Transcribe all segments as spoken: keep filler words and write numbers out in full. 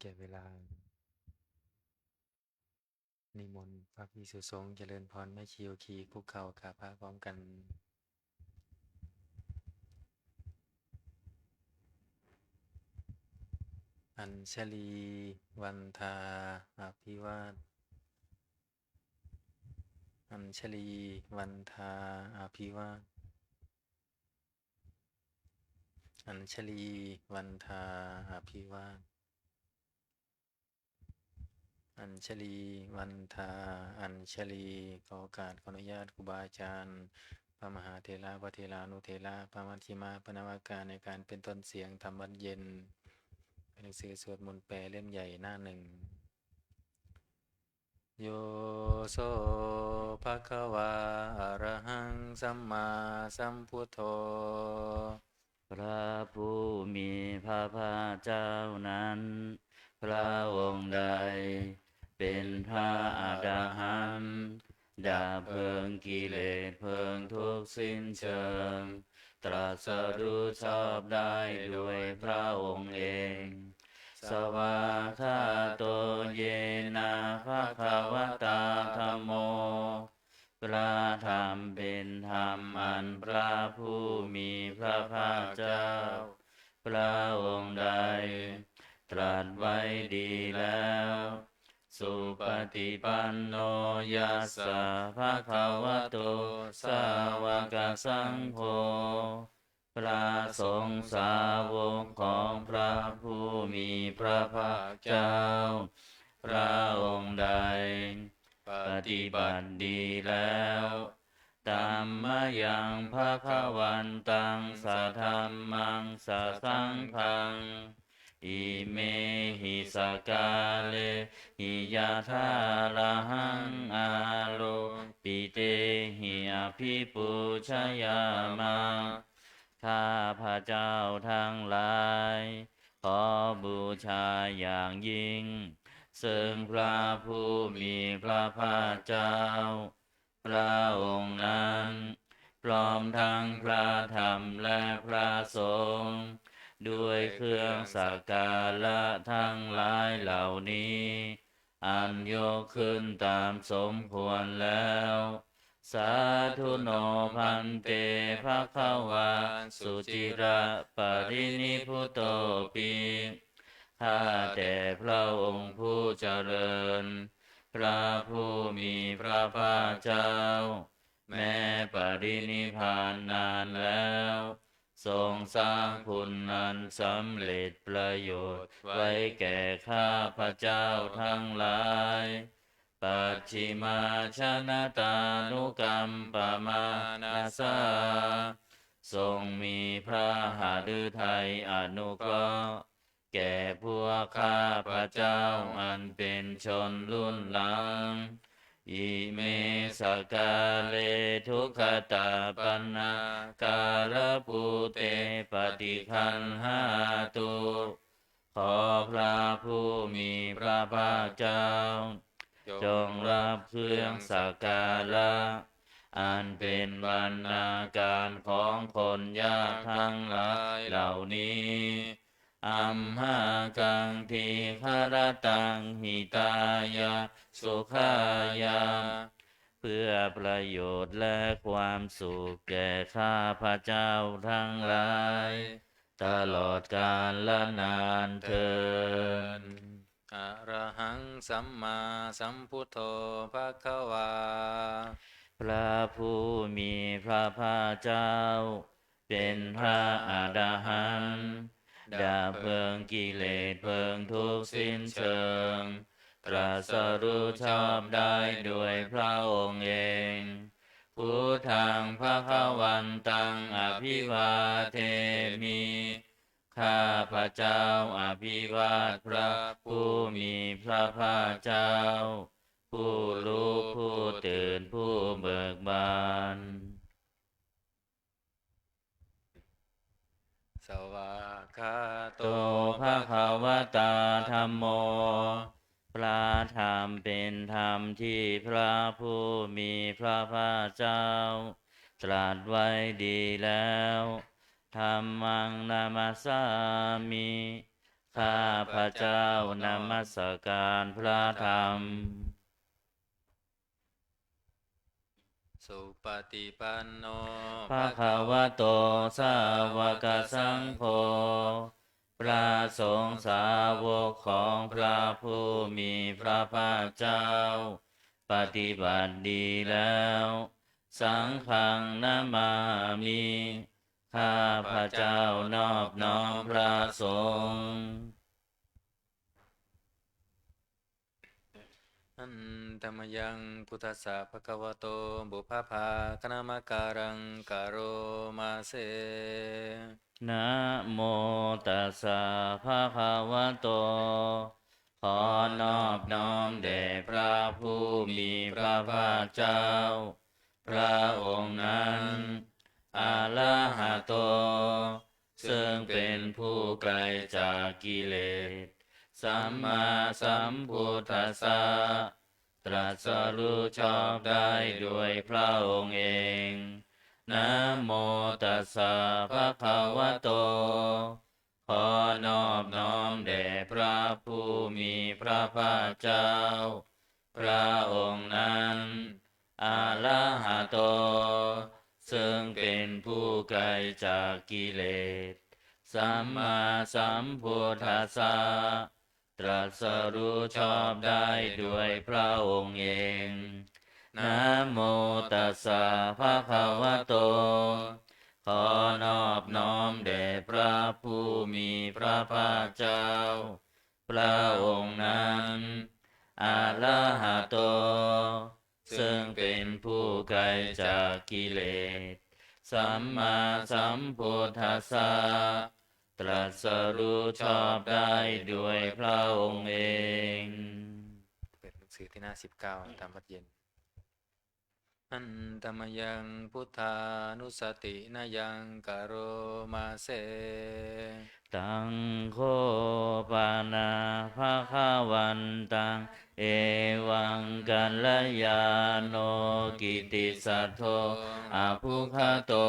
แก่เวลา นิมนต์พระภิกษุสงฆ์เจริญพรแม่ชีโยคีคุกเข่ากราบพระพร้อมกัน Añjalī vandā abhivā Añjalī vandā abhivā Añjalī vandā abhivā Añjalī vandā Añjalī ขอโอกาส ขออนุญาตครูบาอาจารย์ พระมหาเถระ พระเถรานุเถระ พระมัชฌิมะ พระนวากา ในการเป็นต้นเสียงธรรมวัตรเย็น เป็นหนังสือสวดมนต์แปลเล่มใหญ่หน้าหนึ่ง Yo so bhagavā arahaṃ sammāsambuddho พระผู้มีพระภาคเจ้านั้น พระองค์ใด เป็นพระอรหันต์ ดับเพลิงกิเลสเพลิงทุกข์สิ้นเชิง ตรัสรู้ชอบได้โดยพระองค์เอง Svākkhāto yena bhagavatā dhammo พระธรรมเป็นธรรมอันพระผู้มีพระภาคเจ้า พระองค์ใด ตรัสไว้ดีแล้ว Supaṭipanno yassa bhagavato sāvakasaṅgho พระสงฆ์สาวกของพระผู้มีพระภาคเจ้า พระองค์ใด ปฏิบัติดีแล้ว Tammayaṃ bhagavantaṃ sadhammaṃ sasaṅghaṃ imehi sakkārehi yathārahaṃ āropitehi abhipūjayāma. ข้าพเจ้าทั้งหลาย ขอบูชาอย่างยิ่ง ซึ่งพระผู้มีพระภาคเจ้า พระองค์นั้น พร้อมทั้งพระธรรมและพระสงฆ์ ด้วยเครื่องสักการะทั้งหลายเหล่านี้ อันยกขึ้นตามสมควรแล้ว Sādhu no bhante bhagavā suciraparinibbutopi ข้าแต่พระองค์ผู้เจริญ พระผู้มีพระภาคเจ้า แม้ปรินิพพานนานแล้ว ทรงสร้างคุณอันสำเร็จประโยชน์ไว้แก่ข้าพเจ้าทั้งหลาย Pacchimājanatānukampamānasā ทรงมีพระหฤทัยอนุเคราะห์ แก่พวกข้าพเจ้าอันเป็นชนรุ่นหลัง Ime sakkāre duggatapaṇṇākārabhūte paṭiggaṇhātu ขอพระผู้มีพระภาคเจ้า จงรับเครื่องสักการะ อันเป็นบรรณาการของคนยากทั้งหลายเหล่านี้ Amhākaṃ dīgharattaṃ hitāya sukhāya เพื่อประโยชน์และความสุขแก่ข้าพเจ้าทั้งหลาย ตลอดกาลนานเทอญ Arahaṃ sammāsambuddho bhagavā พระผู้มีพระภาคเจ้า เป็นพระอรหันต์ ดับเพลิงกิเลสเพลิงทุกข์สิ้นเชิง ตรัสรู้ชอบได้โดยพระองค์เอง Buddhaṃ bhagavantaṃ abhivādemi ข้าพเจ้าอภิวาทพระผู้มีพระภาคเจ้า ผู้รู้ผู้ตื่นผู้เบิกบาน Svākkhāto bhagavatā dhammo พระธรรมเป็นธรรมที่พระผู้มีพระภาคเจ้า ตรัสไว้ดีแล้ว Dhammaṃ namassāmi ข้าพเจ้านมัสการพระธรรม Supaṭipanno bhagavato sāvakasaṅgho พระสงฆ์สาวกของพระผู้มีพระภาคเจ้า ปฏิบัติดีแล้ว Saṅghaṃ namāmi ข้าพเจ้านอบน้อมพระสงฆ์ Handa mayaṃ buddhassa bhagavato pubbabhāganamakāraṃ karoma se. Namo tassa bhagavato ขอนอบน้อมแด่พระผู้มีพระภาคเจ้า พระองค์นั้น arahato ซึ่งเป็นผู้ไกลจากกิเลส sammāsambuddhassa ตรัสรู้ชอบได้โดยพระองค์เอง Namo tassa bhagavato ขอนอบน้อมแด่พระผู้มีพระภาคเจ้า พระองค์นั้น arahato ซึ่งเป็นผู้ไกลจากกิเลส sammāsambuddhassa ตรัสรู้ชอบได้โดยพระองค์เอง Namo tassa bhagavato ขอนอบน้อมแด่พระผู้มีพระภาคเจ้า พระองค์นั้น arahato ซึ่งเป็นผู้ไกลจากกิเลส sammāsambuddhassa ตรัสรู้ชอบได้โดยพระองค์เอง เปิดหนังสือที่หน้าสิบเก้า ตามวัดเย็น Handa mayaṃ buddhānussatinayaṃ karoma se. Taṃ kho pana bhagavantaṃ evaṃ kalyāṇo kittisaddo abbhuggato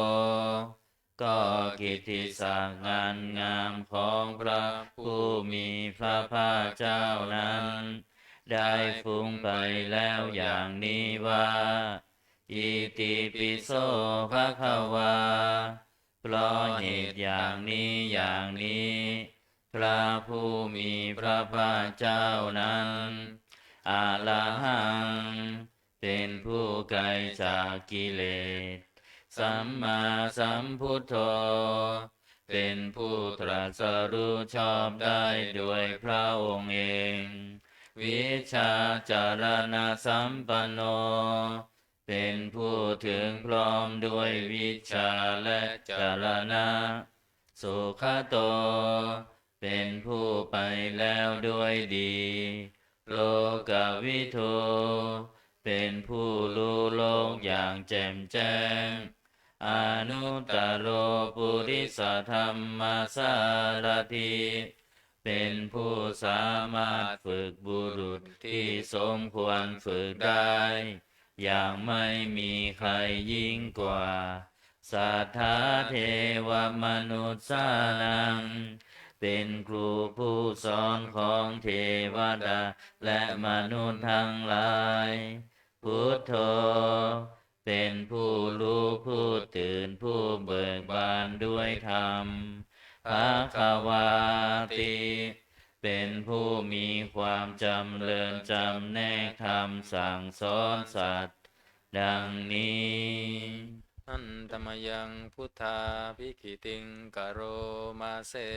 ก็กิตติศักดิ์อันงามของพระผู้มีพระภาคเจ้านั้น ได้ฟุ้งไปแล้วอย่างนี้ว่า Itipi so bhagavā เพราะเหตุอย่างนี้อย่างนี้ พระผู้มีพระภาคเจ้านั้น arahaṃ เป็นผู้ไกลจากกิเลส sammāsambuddho เป็นผู้ตรัสรู้ชอบได้โดยพระองค์เอง vijjācaraṇasampanno เป็นผู้ถึงพร้อมด้วยวิชชาและจรณะ sugato เป็นผู้ไปแล้วด้วยดี lokavidū เป็นผู้รู้โลกอย่างแจ่มแจ้ง anuttaro purisadammasārathi เป็นผู้สามารถฝึกบุรุษที่สมควรฝึกได้ อย่างไม่มีใครยิ่งกว่า satthā devamanussānaṃ เป็นครูผู้สอนของเทวดาและมนุษย์ทั้งหลาย buddho เป็นผู้รู้ผู้ตื่นผู้เบิกบานด้วยธรรม bhagavāti เป็นผู้มีความจำเริญจำแนกธรรมสั่งสอนสัตว์ ดังนี้ Handa mayaṃ buddhābhigītiṃ karoma se.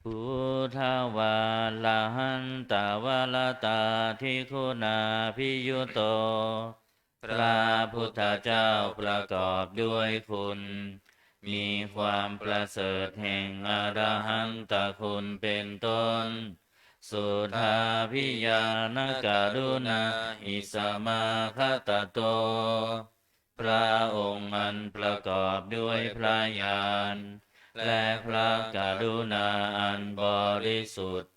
Buddhavārahantavaratādiguṇābhiyutto พระพุทธเจ้าประกอบด้วยคุณ มีความประเสริฐแห่งอรหันตคุณเป็นต้น suddhābhiñāṇakaruṇāhi samāgatatto พระองค์อันประกอบด้วยพระญาณ และพระกรุณาอันบริสุทธิ์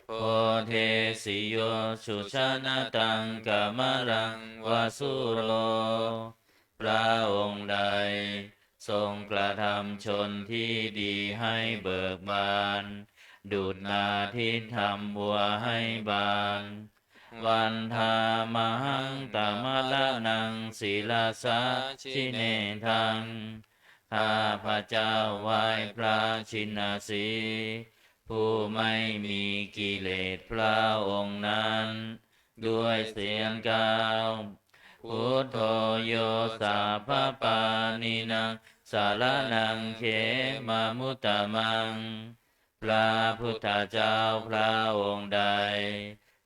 bodhesi yo sujanataṃ kamalaṃ va sūro พระองค์ใดทรงกระทำชนที่ดีให้เบิกบาน ดุจนาทิตย์ทำวัวให้บาน Vandāmahaṃ tamaraṇaṃ sirasā jinendaṃ. ข้าพเจ้าไหว้พระชินสีห์ ผู้ไม่มีกิเลสพระองค์นั้น ด้วยเสียงกล่าว Buddho yo sabbapāṇīnaṃ saraṇaṃ khemamuttamaṃ. พระพุทธเจ้าพระองค์ใด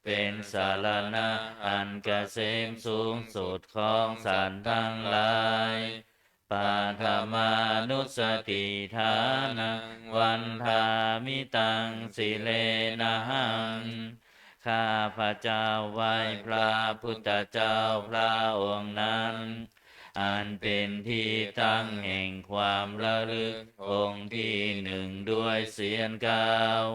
เป็นสรณะอันเกษมสูงสุดของสัตว์ทั้งหลาย Paṭhamānussatiṭṭhānaṃ vandāmi taṃ sirenahaṃ. ข้าพเจ้าไหว้พระพุทธเจ้าพระองค์นั้น อันเป็นที่ตั้งแห่งความระลึกองค์ที่หนึ่งด้วยเสียงกล่าว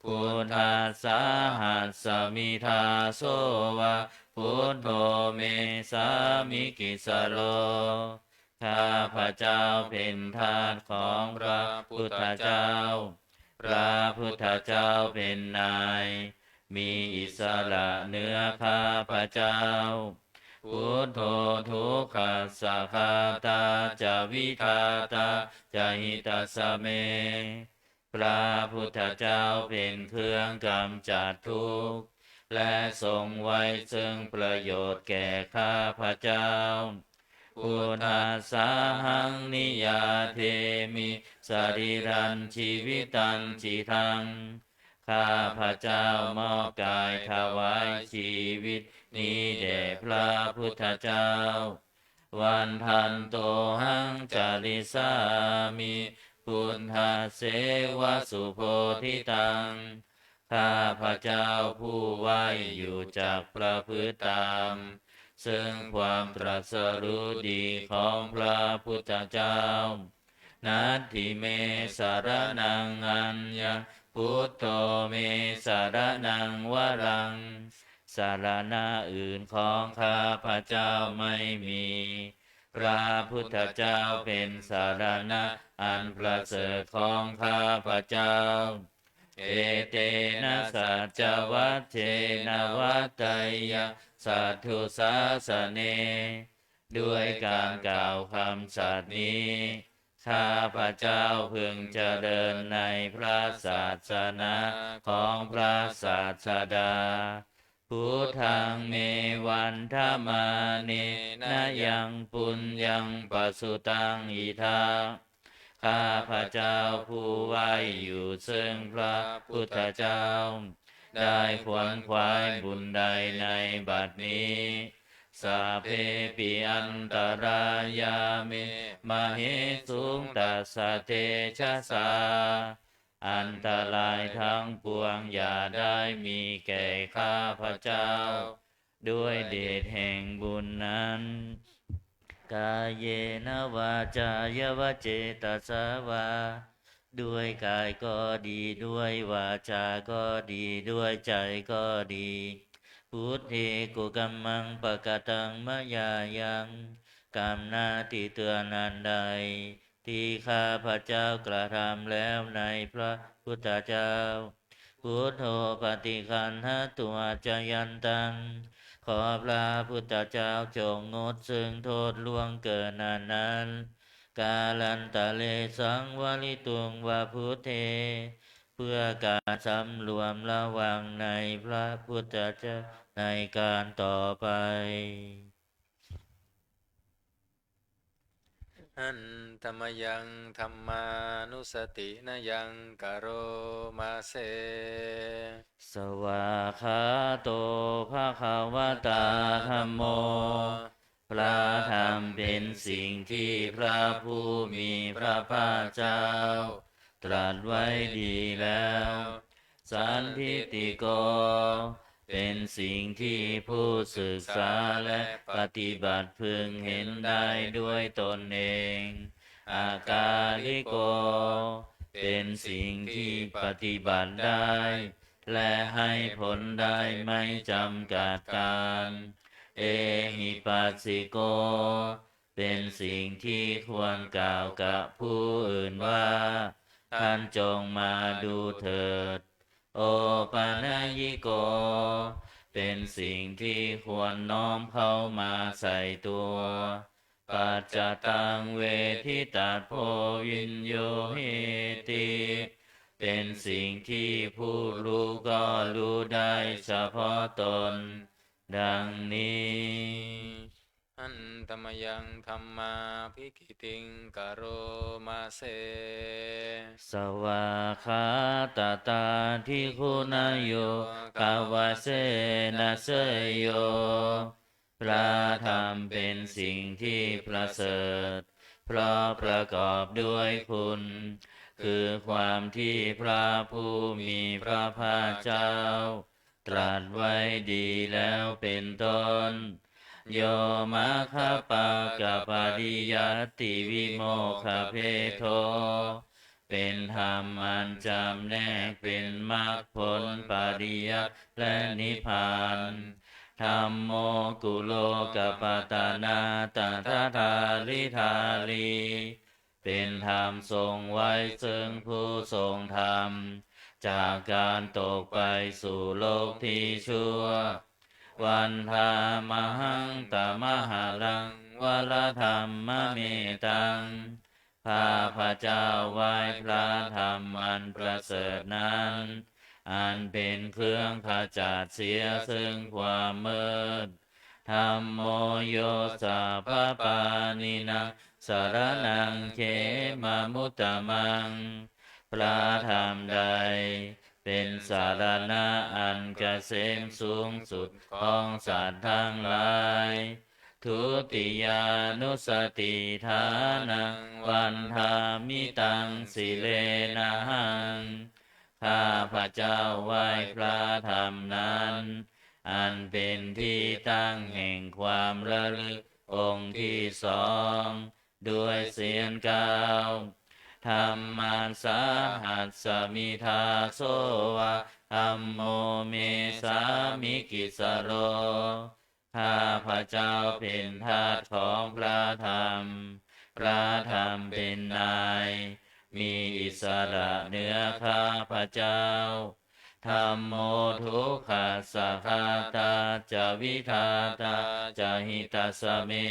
Buddhassāhasmi dāso va buddho me sāmikissaro. ข้าพเจ้าเป็นทาสของพระพุทธเจ้า พระพุทธเจ้าเป็นนาย มีอิสระเหนือข้าพเจ้า Buddho dukkhassa ghātā ca vidhātā ca hitassa me. พระพุทธเจ้าเป็นเครื่องกำจัดทุกข์ และทรงไว้ซึ่งประโยชน์แก่ข้าพเจ้า Buddhasāhaṃ niyyādemi sarīrañjīvitañcidaṃ. ข้าพเจ้ามอบกายถวายชีวิตนี้แด่พระพุทธเจ้า Vandantohaṃ carissāmi buddhasseva subodhitaṃ. ข้าพเจ้าผู้ไหว้อยู่จักประพฤติตาม ซึ่งความตรัสรู้ดีของพระพุทธเจ้า Natthi me saraṇaṃ aññaṃ buddho me saraṇaṃ varaṃ. สรณะอื่นของข้าพเจ้าไม่มี พระพุทธเจ้าเป็นสรณะอันประเสริฐของข้าพเจ้า Etena saccavajjena vaḍḍheyya satthu sāsane. ด้วยการกล่าวคำสัตย์นี้ ข้าพเจ้าพึงเจริญในพระศาสนาของพระศาสดา Buddhaṃ me vandamānena yaṃ puññaṃ pasutaṃ idha. ข้าพเจ้าผู้ไหว้อยู่ซึ่งพระพุทธเจ้า ได้ขวนขวายบุญใดในบัดนี้ Sabbepi antarāyā me māhesuṃ tassa tejasā. อันตรายทั้งปวงอย่าได้มีแก่ข้าพเจ้า ด้วยเดชแห่งบุญนั้น Kāyena vācāya va cetasā vā. ด้วยกายก็ดี ด้วยวาจาก็ดี ด้วยใจก็ดี Buddhe kukammaṃ pakataṃ mayā yaṃ. กรรมหน้าที่เตือนอันใด ที่ข้าพเจ้ากระทำแล้วในพระพุทธเจ้า Buddho paṭiggaṇhatu accayantaṃ. ขอพระพุทธเจ้าจงงดซึ่งโทษล่วงเกินอันนั้น Kālantare saṃvarituṃ va buddhe. เพื่อการสำรวมระวังในพระพุทธเจ้าในการต่อไป Handa mayaṃ dhammānussatinayaṃ karoma se. Svākkhāto bhagavatā dhammo. พระธรรมเป็นสิ่งที่พระผู้มีพระภาคเจ้าตรัสไว้ดีแล้ว Sandiṭṭhiko เป็นสิ่งที่ผู้ศึกษาและปฏิบัติพึงเห็นได้ด้วยตนเอง Akāliko เป็นสิ่งที่ปฏิบัติได้ และให้ผลได้ไม่จำกัดกาล Ehipassiko เป็นสิ่งที่ควรกล่าวกับผู้อื่นว่า ท่านจงมาดูเถิด โอปัญญิโก เป็นสิ่งที่ควรน้อมเข้ามาใส่ตัว ปัจจตังเวทิตัพโพวิญญูหิติ เป็นสิ่งที่ผู้รู้ก็รู้ได้เฉพาะตน ดังนี้ Handa mayaṃ dhammābhigītiṃ karoma se. Svākkhātatādiguṇayogavasena seyyo. พระธรรมเป็นสิ่งที่ประเสริฐ เพราะประกอบด้วยคุณ คือความที่พระผู้มีพระภาคเจ้า ตรัสไว้ดีแล้วเป็นต้น Yo maggapākapariyattivimokkhabhedo เป็นธรรมอันจำแนกเป็นมรรคผลปริยัติและนิพพาน Dhammo kulokapatanā tathadāridhārī เป็นธรรมทรงไว้ซึ่งผู้ทรงธรรม จากการตกไปสู่โลกที่ชั่ว Vandāmahaṃ tamaharaṃ varadhammametaṃ ข้าพเจ้าไหว้พระธรรมอันประเสริฐนั้น อันเป็นเครื่องขจัดเสียซึ่งความมืด Dhammo yo sabbapāṇīnaṃ saraṇaṃ khemamuttamaṃ พระธรรมใดเป็นสรณะอันเกษมสูงสุดของสัตว์ทั้งหลาย Dutiyānussatiṭṭhānaṃ vandāmi taṃ sirenahaṃ ข้าพเจ้าไหว้พระธรรมนั้น อันเป็นที่ตั้งแห่งความระลึกองค์ที่สอง ด้วยเสียงกล่าว Dhammassāhasmi dāso va dhammo me sāmikissaro ข้าพเจ้าเป็นทาสของพระธรรม พระธรรมเป็นนาย มีอิสระเหนือข้าพเจ้า Dhammo dukkhassa ghātā ca vidhātā ca hitassa me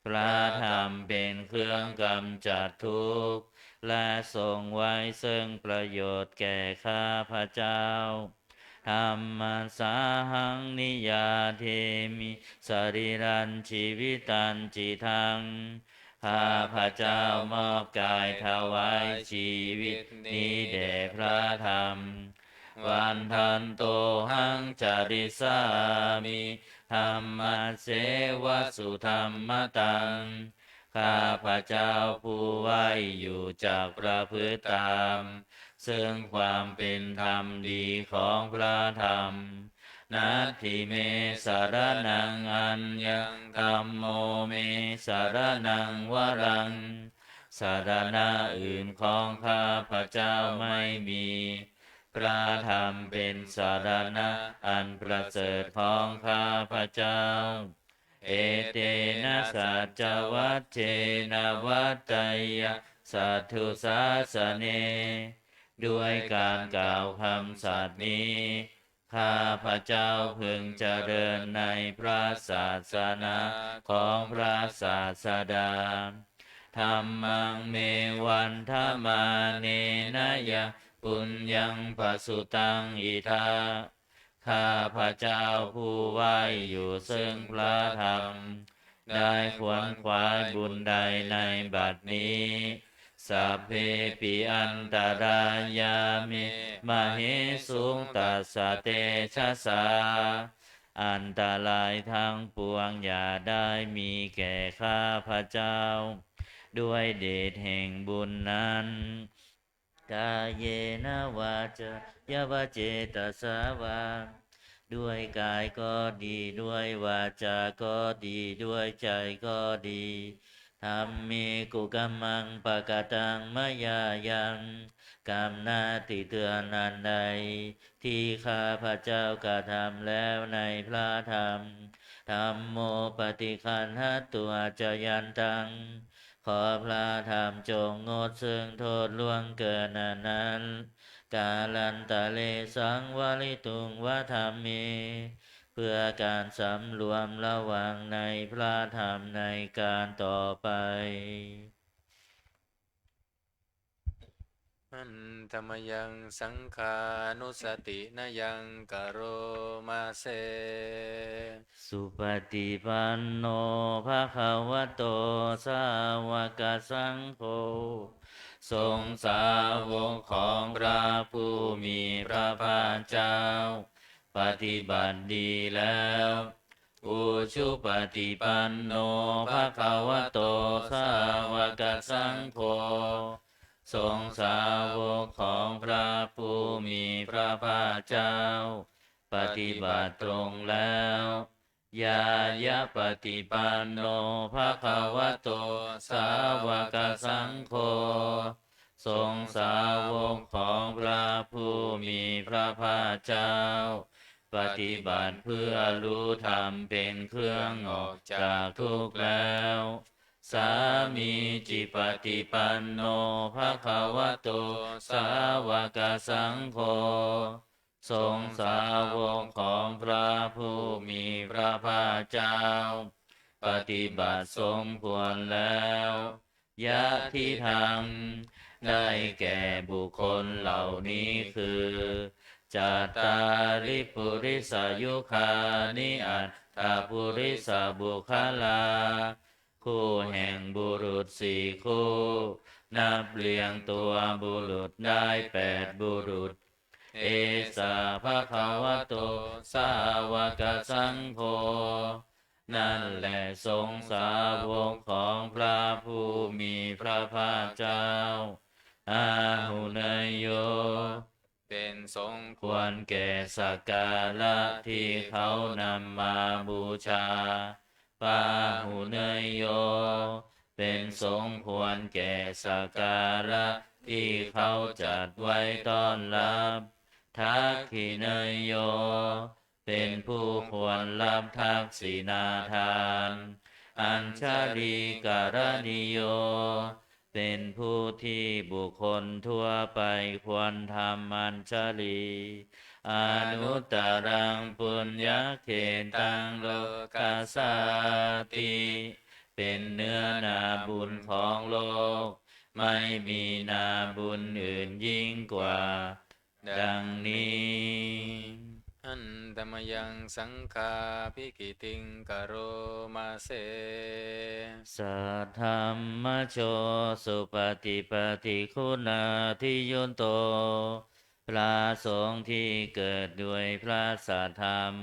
พระธรรมเป็นเครื่องกำจัดทุกข์ และทรงไว้ซึ่งประโยชน์แก่ข้าพเจ้า Dhammassāhaṃ niyyādemi sarīrañjīvitañcidaṃ ข้าพเจ้ามอบกายถวายชีวิตนี้แด่พระธรรม Vandantohaṃ carissāmi dhammasseva sudhammataṃ ข้าพเจ้าผู้ไหว้อยู่จักประพฤติตาม ซึ่งความเป็นธรรมดีของพระธรรม Natthi me saraṇaṃ aññaṃ dhammo me saraṇaṃ varaṃ สรณะอื่นของข้าพเจ้าไม่มี พระธรรมเป็นสรณะอันประเสริฐของข้าพเจ้า Etena saccavajjena vaḍḍheyya satthu sāsane ด้วยการกล่าวคำสัตย์นี้ ข้าพเจ้าพึงเจริญในพระศาสนาของพระศาสดา Dhammaṃ me vandamānena yaṃ puññaṃ pasutaṃ idha ข้าพเจ้าผู้ไหว้อยู่ซึ่งพระธรรม ได้ขวนขวายบุญใดในบัดนี้ Sabbepi antarāyā me māhesuṃ tassa tejasā อันตรายทั้งปวงอย่าได้มีแก่ข้าพเจ้า ด้วยเดชแห่งบุญนั้น Kāyena vācāya va cetasā vā ด้วยกายก็ดี ด้วยวาจาก็ดี ด้วยใจก็ดี Dhamme kukammaṃ pakataṃ mayā yaṃ กรรมหน้าที่เตือนอันใด ที่ข้าพเจ้ากระทำแล้วในพระธรรม Dhammo paṭiggaṇhatu accayantaṃ ขอพระธรรมจงงดซึ่งโทษล่วงเกินอันนั้น kālantare saṃvarituṃ va dhamme เพื่อการสำรวมระวังในพระธรรมในการต่อไป Handa mayaṃ saṅghānussatinayaṃ karoma se. Supaṭipanno bhagavato sāvakasaṅgho ทรงสาวกของพระผู้มีพระภาคเจ้า ปฏิบัติดีแล้ว Ujupaṭipanno bhagavato sāvakasaṅgho ทรงสาวกของพระผู้มีพระภาคเจ้า ปฏิบัติตรงแล้ว Ñāyapaṭipanno bhagavato sāvakasaṅgho ทรงสาวกของพระผู้มีพระภาคเจ้า ปฏิบัติเพื่อรู้ธรรมเป็นเครื่องออกจากทุกข์แล้ว Sāmīcipaṭipanno bhagavato sāvakasaṅgho ทรงสาวกของพระผู้มีพระภาคเจ้า ปฏิบัติสมควรแล้ว Yadidaṃ ได้แก่บุคคลเหล่านี้คือ Cattāri purisayugāni aṭṭha purisapuggalā คู่แห่งบุรุษสี่คู่ นับเรียงตัวบุรุษได้แปดบุรุษ Esa bhagavato sāvakasaṅgho นั่นแหละสงฆ์สาวกของพระผู้มีพระภาคเจ้า Āhuneyyo เป็นสงฆ์ควรแก่สักการะที่เขานำมาบูชา Pāhuneyyo เป็นสงฆ์ควรแก่สักการะที่เขาจัดไว้ต้อนรับ Dakkhiṇeyyo เป็นผู้ควรรับทักษิณาทาน Añjalikaraṇīyo เป็นผู้ที่บุคคลทั่วไปควรทำอัญชลี Anuttaraṃ puññakkhettaṃ lokassāti เป็นเนื้อนาบุญของโลก ไม่มีนาบุญอื่นยิ่งกว่า ดังนี้ Handa mayaṃ saṅghābhigītiṃ karoma se. Saddhammajo supaṭipattiguṇādiyutto พระสงฆ์ที่เกิดด้วยพระสัทธรรม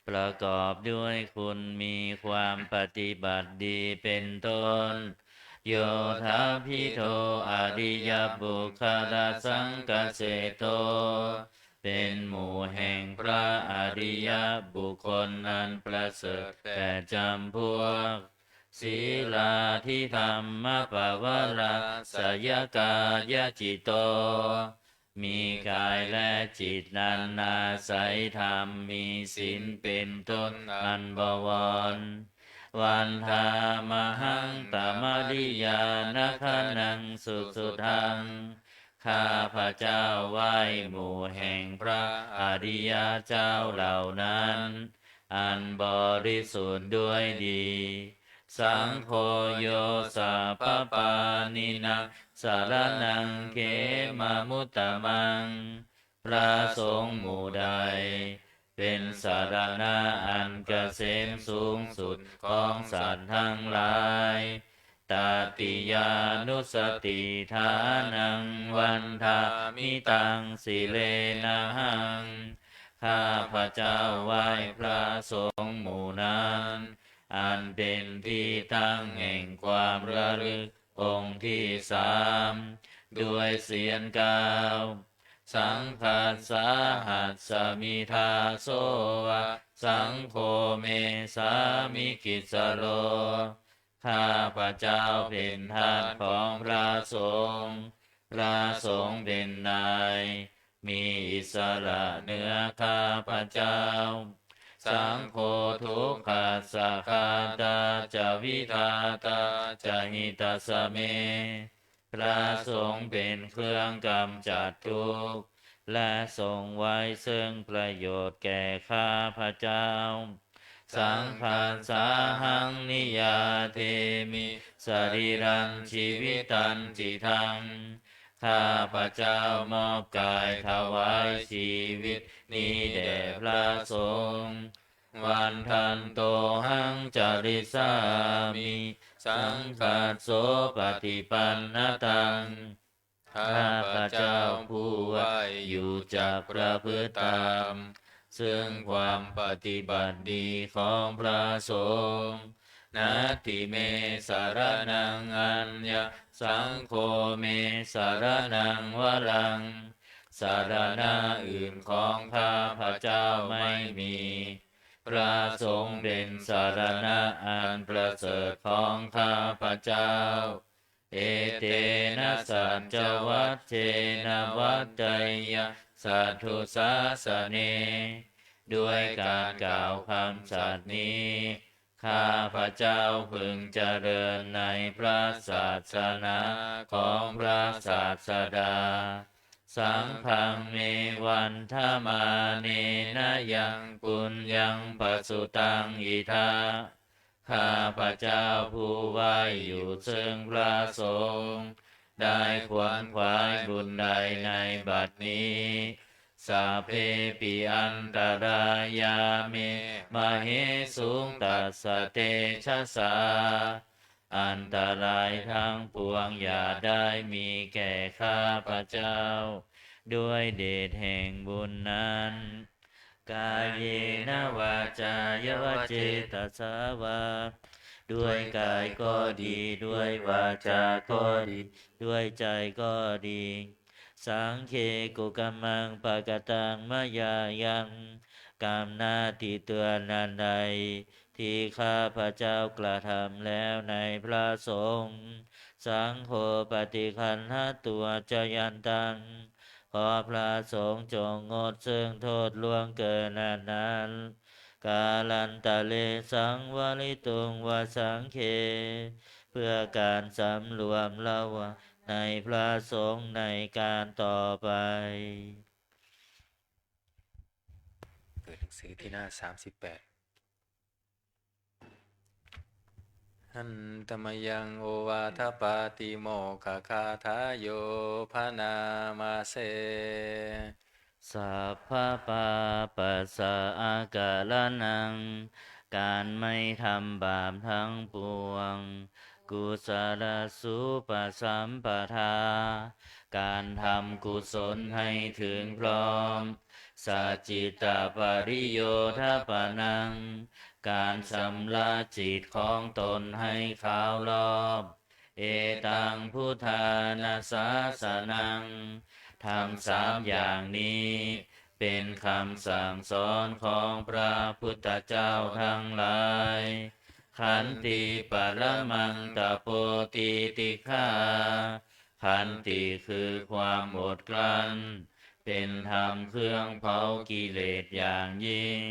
ประกอบด้วยคุณมีความปฏิบัติดีเป็นต้น Yodapīṭho ariyapuggalasaṅghaseṭṭho เป็นหมู่แห่งพระอริยบุคคลอันประเสริฐแปดจำพวก Sīlādidhammapavarāsayakāyacitto มีกายและจิตนั้นอาศัยธรรม มีศีลเป็นต้นอันบวร Vandāmahaṃ tamariyanāgaṇaṃ susuddhaṃ ข้าพเจ้าไหว้หมู่แห่งพระอริยเจ้าเหล่านั้น อันบริสุทธิ์ด้วยดี Saṅgho yo sabbapāṇīnaṃ saraṇaṃ khemamuttamaṃ พระสงฆ์หมู่ใด เป็นสรณะอันเกษมสูงสุดของสัตว์ทั้งหลาย Tatiyānussatiṭṭhānaṃ vandāmi taṃ sirenahaṃ ข้าพเจ้าไหว้พระสงฆ์หมู่นั้น อันเป็นที่ตั้งแห่งความระลึกองค์ที่สาม ด้วยเสียงกล่าว Saṅghassa hasmi dāso va saṅgho me sāmikissaro ข้าพเจ้าเป็นทาสของพระสงฆ์ พระสงฆ์เป็นนาย มีอิสระเหนือข้าพเจ้า Saṅgho dukkhassa ghātā ca vidhātā ca hitassa me. พระสงฆ์เป็นเครื่องกำจัดทุกข์ และทรงไว้ซึ่งประโยชน์แก่ข้าพเจ้า Saṅghassāhaṃ niyyādemi sarīrañjīvitañcidaṃ. ข้าพเจ้ามอบกายถวายชีวิตนี้แด่พระสงฆ์ Vandantohaṃ carissāmi saṅghassopaṭipannataṃ. ข้าพเจ้าผู้ไหว้อยู่จักประพฤติตาม ซึ่งความปฏิบัติดีของพระสงฆ์ Natthi me saraṇaṃ aññaṃ, saṅgho me saraṇaṃ varaṃ. สรณะอื่นของข้าพเจ้าไม่มี พระสงฆ์เป็นสรณะอันประเสริฐของข้าพเจ้า Etena saccavajjena vaḍḍheyya satthu sāsane. ด้วยการกล่าวคำสัตย์นี้ ข้าพเจ้าพึงเจริญในพระศาสนาของพระศาสดา Saṅghaṃ me vandamānena yaṃ puññaṃ pasutaṃ idha. ข้าพเจ้าผู้ไหว้อยู่ซึ่งพระสงฆ์ ได้ขวนขวายบุญใดในบัดนี้ Sabbepi antarāyā me māhesuṃ tassa tejasā. อันตรายทั้งปวงอย่าได้มีแก่ข้าพเจ้า ด้วยเดชแห่งบุญนั้น Kāyena vācāya va cetasā vā. ด้วยกายก็ดี ด้วยวาจาก็ดี ด้วยใจก็ดี Saṅghe kukammaṃ pakataṃ mayā yaṃ. กรรมหน้าที่เตือนอันใด ที่ข้าพเจ้ากระทำแล้วในพระสงฆ์ Saṅgho paṭiggaṇhatu accayantaṃ. ขอพระสงฆ์จงงดซึ่งโทษล่วงเกินอันนั้น Kālantare saṃvarituṃ va saṅghe. เพื่อการสำรวมระวังในพระสงฆ์ในการต่อไป เปิดหนังสือที่หน้าสามสิบแปด Handa mayaṃ ovādapātimokkhagāthāyo bhaṇāma se. Sabbapāpassa akaraṇaṃ. การไม่ทำบาปทั้งปวง Kusalasupasampadā. การทำกุศลให้ถึงพร้อม Sacittapariyodapanaṃ. การชำระจิตของตนให้ขาวรอบ Etaṃ buddhāna sāsanaṃ. ธรรมสามอย่างนี้ เป็นคำสั่งสอนของพระพุทธเจ้าทั้งหลาย Khanti paramaṃ tapo titikkhā. Khanti คือความอดกลั้น เป็นธรรมเครื่องเผากิเลสอย่างยิ่ง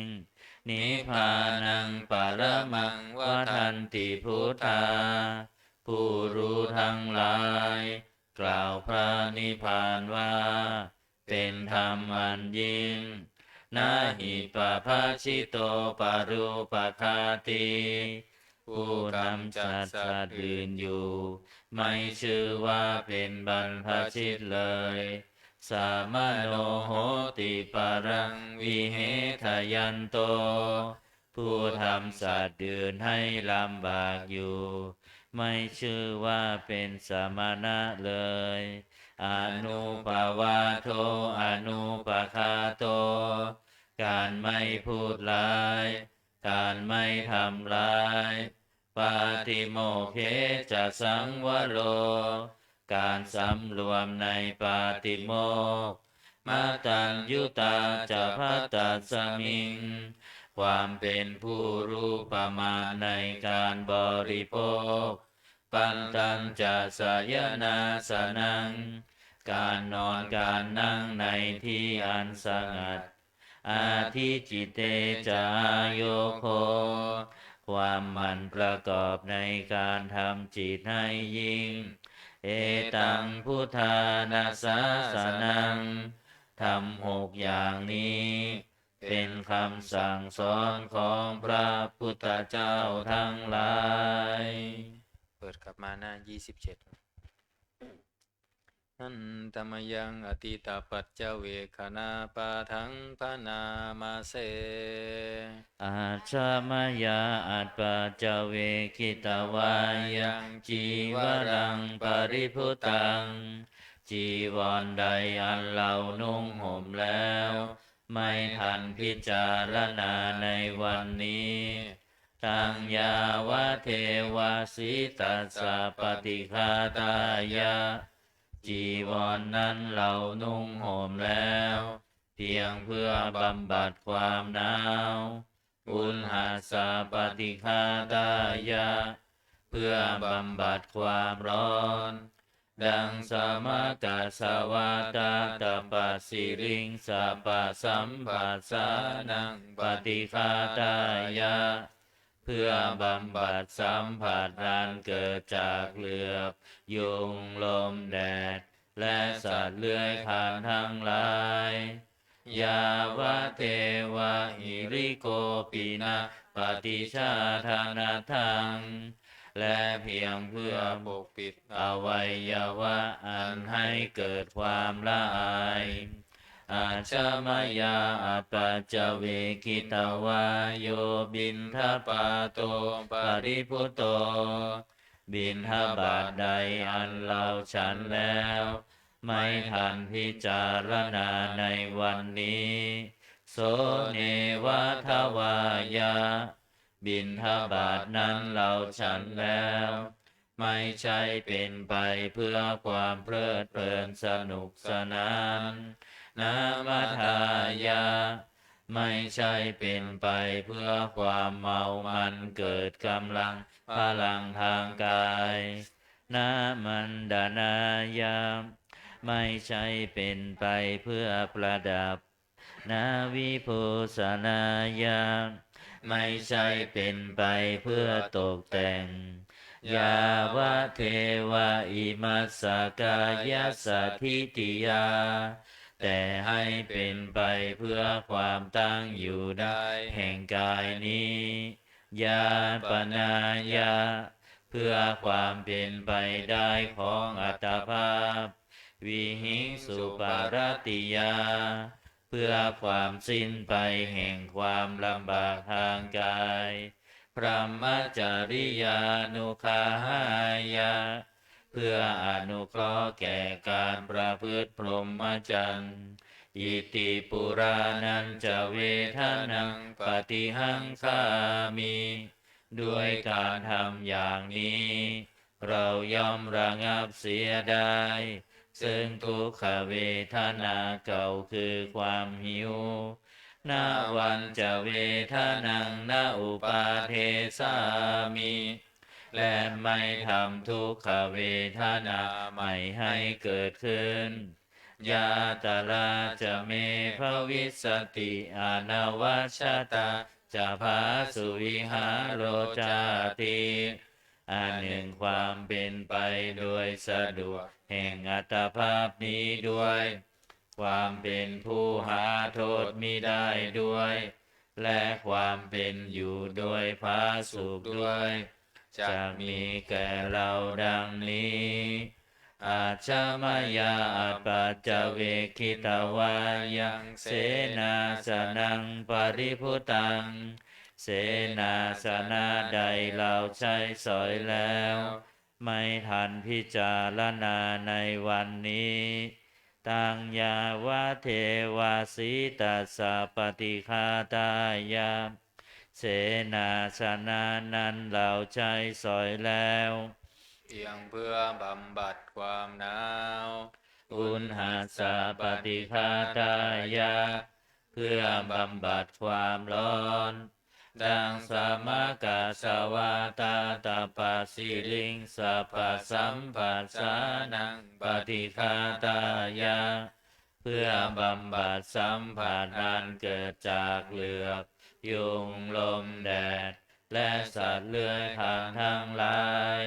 Nibbānaṃ paramaṃ vadanti buddhā. ผู้รู้ทั้งหลาย กล่าวพระนิพพานว่า เป็นธรรมอันยิ่ง Na hi pabbajito parūpaghātī. ผู้กำจัดสัตว์อื่นอยู่ ไม่ชื่อว่าเป็นบรรพชิตเลย Samaṇo hoti paraṃ vihetayanto. ผู้ทำสัตว์อื่นให้ลำบากอยู่ ไม่ชื่อว่าเป็นสมณะเลย Anuppavādo anupaghāto. การไม่พูดร้าย การไม่ทำร้าย Pātimokkhena saṃvaro. การสำรวมในปาติโมกข์ Mataññutā ca bhaddasmiṃ. ความเป็นผู้รู้ประมาณในการบริโภค Pantañca sayanāsanaṃ. การนอนการนั่งในที่อันสงัด Adhicitte ca āyogho ความหมั่นประกอบในการทำจิตให้ยิ่ง Etaṃ buddhāna sāsanaṃ ธรรมหกอย่างนี้ เป็นคำสั่งสอนของพระพุทธเจ้าทั้งหลาย เปิดกลับมาหน้า ยี่สิบเจ็ด Handa mayaṃ atītapaccavekkhaṇapāṭhaṃ bhaṇāma se. Ajja mayā apaccavekkhitvā yaṃ cīvaraṃ paribhuttaṃ จีวรใดอันเรานุ่งห่มแล้ว ไม่ทันพิจารณาในวันนี้ Taṃ yāvadeva sītassa paṭighātāya จีวรนั้นเรานุ่งห่มแล้ว เพียงเพื่อบำบัดความหนาว Uṇhassa paṭighātāya เพื่อบำบัดความร้อน Daṃsamakasavātātapasiriṃsapasamphassānaṃ paṭighātāya เพื่อบำบัดสัมผัสอันเกิดจากเหลือบ ยุง ลม แดด และสัตว์เลื้อยคลานทั้งหลาย Yāvadeva hirikopinapaṭicchādanatthaṃ และเพียงเพื่อปกปิดอวัยวะอันให้เกิดความละอาย Ajja mayā apaccavekkhitvā yo piṇḍapāto paribhutto บิณฑบาตใดอันเราฉันแล้ว ไม่ทันพิจารณาในวันนี้ So neva davāya บิณฑบาตนั้นเราฉันแล้ว ไม่ใช่เป็นไปเพื่อความเพลิดเพลินสนุกสนาน Namadāya ไม่ใช่เป็นไปเพื่อความเมามันเกิดกำลังพลังทางกาย Namaṇḍanāya ไม่ใช่เป็นไปเพื่อประดับ Navibhūsanāya ไม่ใช่เป็นไปเพื่อตกแต่ง Yāvadeva imassa kāyassa ṭhitiyā แต่ให้เป็นไปเพื่อความตั้งอยู่ได้แห่งกายนี้ Yāpanāya เพื่อความเป็นไปได้ของอัตภาพ Vihiṃsuparatiyā เพื่อความสิ้นไปแห่งความลำบากทางกาย Brahmacariyānuggahāya เพื่ออนุเคราะห์แก่การประพฤติพรหมจรรย์ Iti purāṇañca vedanaṃ paṭihaṅkhāmi ด้วยการทำอย่างนี้ เราย่อมระงับเสียได้ ซึ่งทุกขเวทนาเก่าคือความหิว Navañca vedanaṃ na uppādessāmi และไม่ทำทุกขเวทนาใหม่ให้เกิดขึ้น Yātrā ca me bhavissati anavajjatā ca phāsuvihāro cāti อันหนึ่งความเป็นไปโดยสะดวกแห่งอัตภาพนี้ด้วย ความเป็นผู้หาโทษมิได้ด้วย และความเป็นอยู่โดยผาสุกด้วย จักมีแก่เราดังนี้ Ajja mayā apaccavekkhitvā yaṃ senāsanaṃ paribhuttaṃ เสนาสนะใดเราใช้สอยแล้ว ไม่ทันพิจารณาในวันนี้ Taṃ yāvadeva sītassa paṭighātāya เสนาสนะนั้นเราใช้สอยแล้ว เพียงเพื่อบำบัดความหนาว Uṇhassa paṭighātāya เพื่อบำบัดความร้อน Daṃsamakasavātātapasiriṃsapasamphassānaṃ paṭighātāya เพื่อบำบัดสัมผัสอันเกิดจากเหลือบ ยุง ลม แดด และสัตว์เลื้อยคลานทั้งหลาย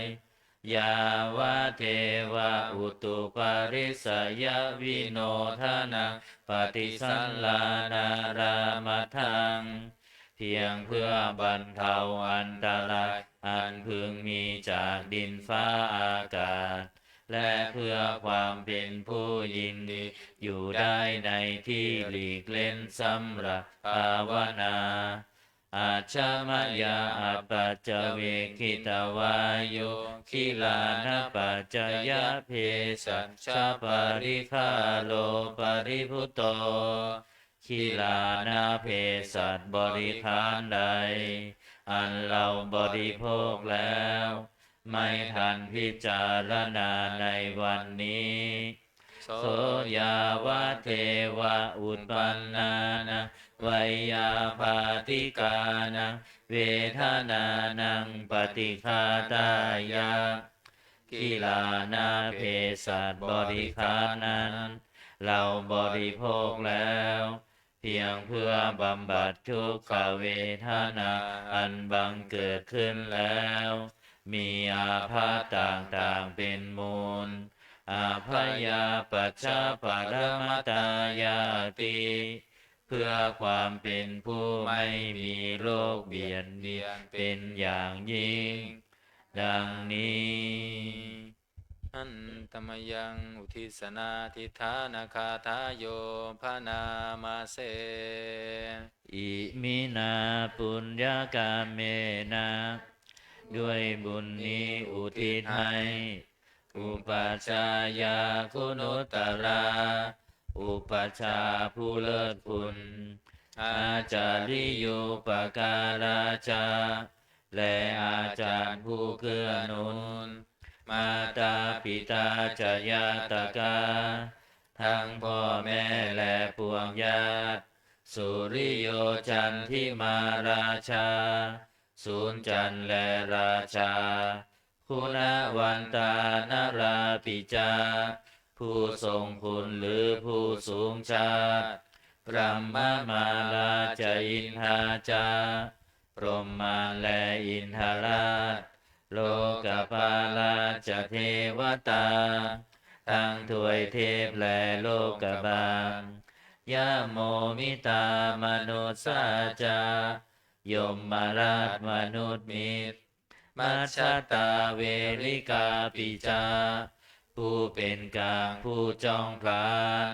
yāvadeva utuparissayavinodanaṃ paṭisallānārāmatthaṃ เพียงเพื่อบรรเทาอันตรายอันพึงมีจากดินฟ้าอากาศ และเพื่อความเป็นผู้ยินดีอยู่ได้ในที่หลีกเล่นสำหรับภาวนา Ajja mayā apaccavekkhitvā yo gilānapaccayabhesajjaparikkhāro paribhuto. กิลานะเภสัชบริขารใด อันเราบริโภคแล้ว ไม่ทันพิจารณาในวันนี้ So yāvadeva uppannānaṃ veyyābādhikānaṃ vedanānaṃ paṭighātāya. กิลานะเภสัชบริขารนั้น เราบริโภคแล้ว เพียงเพื่อบำบัดทุกขเวทนาอันบังเกิดขึ้นแล้ว มีอาภัพต่างๆเป็นมูล Abhayapajjhaparamatāyāti เพื่อความเป็นผู้ไม่มีโรคเบียดเบียนเป็นอย่างยิ่ง ดังนี้ Handa mayaṃ uddissanādhiṭṭhānagāthāyo bhaṇāma se. Iminā puññakammena ด้วยบุญนี้อุทิศให้ upajjhāyā guṇuttarā อุปัชฌาย์ผู้เลิศคุณ ācariyūpakārā ca และอาจารย์ผู้เกื้อหนุน mātā pitā ca ñātakā ทั้งพ่อแม่และปวงญาติ suriyo candimā rājā สุริจันทร์และราชา guṇavantā narāpi ca ผู้ทรงคุณหรือผู้สูงชาติ brahmamārā ca indā ca พรหมมารและอินทราช lokapālā ca devatā ทั้งทวยเทพและโลกบาล yamo mittā manussā ca ยมราชมนุษย์มิตร majjhattā verikāpi ca ผู้เป็นกลางผู้จ้องผลาญ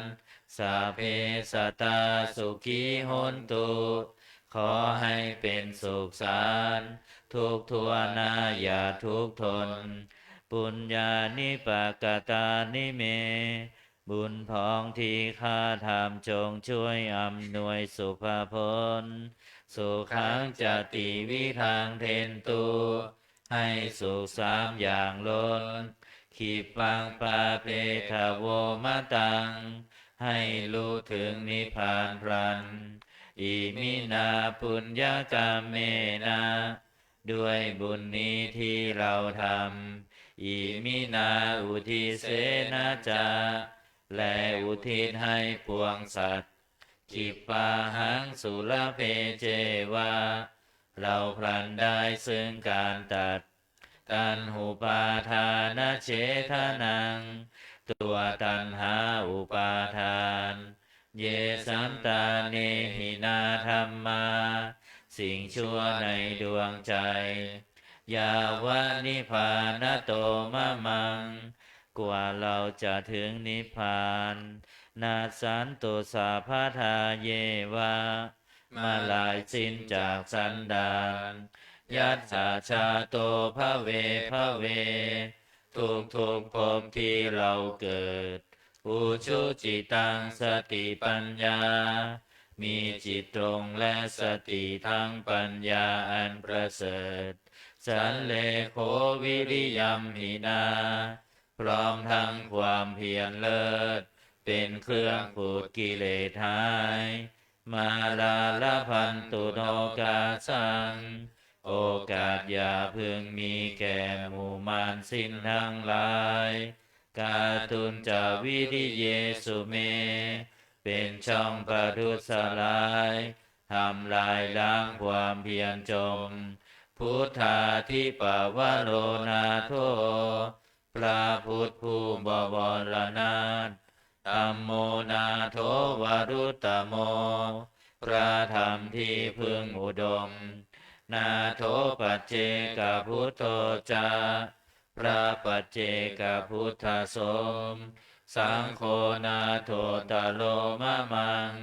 sabbe sattā sukhī hontu ขอให้เป็นสุขสันต์ ทุกข์ทั่วหน้าอย่าทุกข์ทน puññāni pakatāni me บุญพองที่ข้าทำจงช่วยอำนวยสุภผล sukhaṃ ca tividhaṃ dentu ให้สุขสามอย่างล้น khippaṃ pāpetha vo mataṃ ให้รู้ถึงนิพพานพลัน iminā puññakammena ด้วยบุญนี้ที่เราทำ iminā uddisena ca และอุทิศให้ปวงสัตว์ khippāhaṃ sulabhe ceva เราพลันได้ซึ่งการตัด taṇhupādānachedanaṃ ตัวตัณหาอุปาทาน ye santāne hinā dhammā สิ่งชั่วในดวงใจ yāva nibbānato mamaṃ กว่าเราจะถึงนิพพาน nassantu sabbadā yeva เมื่อลายสิ้นจากสันดาน yattha jāto bhave bhave ทุกๆภพที่เราเกิด ujucittaṃ satipaññā มีจิตตรงและสติทั้งปัญญาอันประเสริฐ sallekhoviriyamhinā พร้อมทั้งความเพียรเลิศ เป็นเครื่องขูดกิเลสหาย mārā labhantu nokāsaṃ โอกาสอย่าพึงมีแก่หมู่มารสิ้นทั้งหลาย Kātuñca viriyesu me เป็นช่องประทุษร้าย ทำลายล้างความเพียรจง Buddhādhipavaro nātho พระพุทธผู้บวรนาถ Dhammo nātho varuttamo พระธรรมที่พึ่งอุดม Nātho paccekabuddho ca พระปัจเจกพุทธสงฆ์ Saṅgho nāthottaro mamaṃ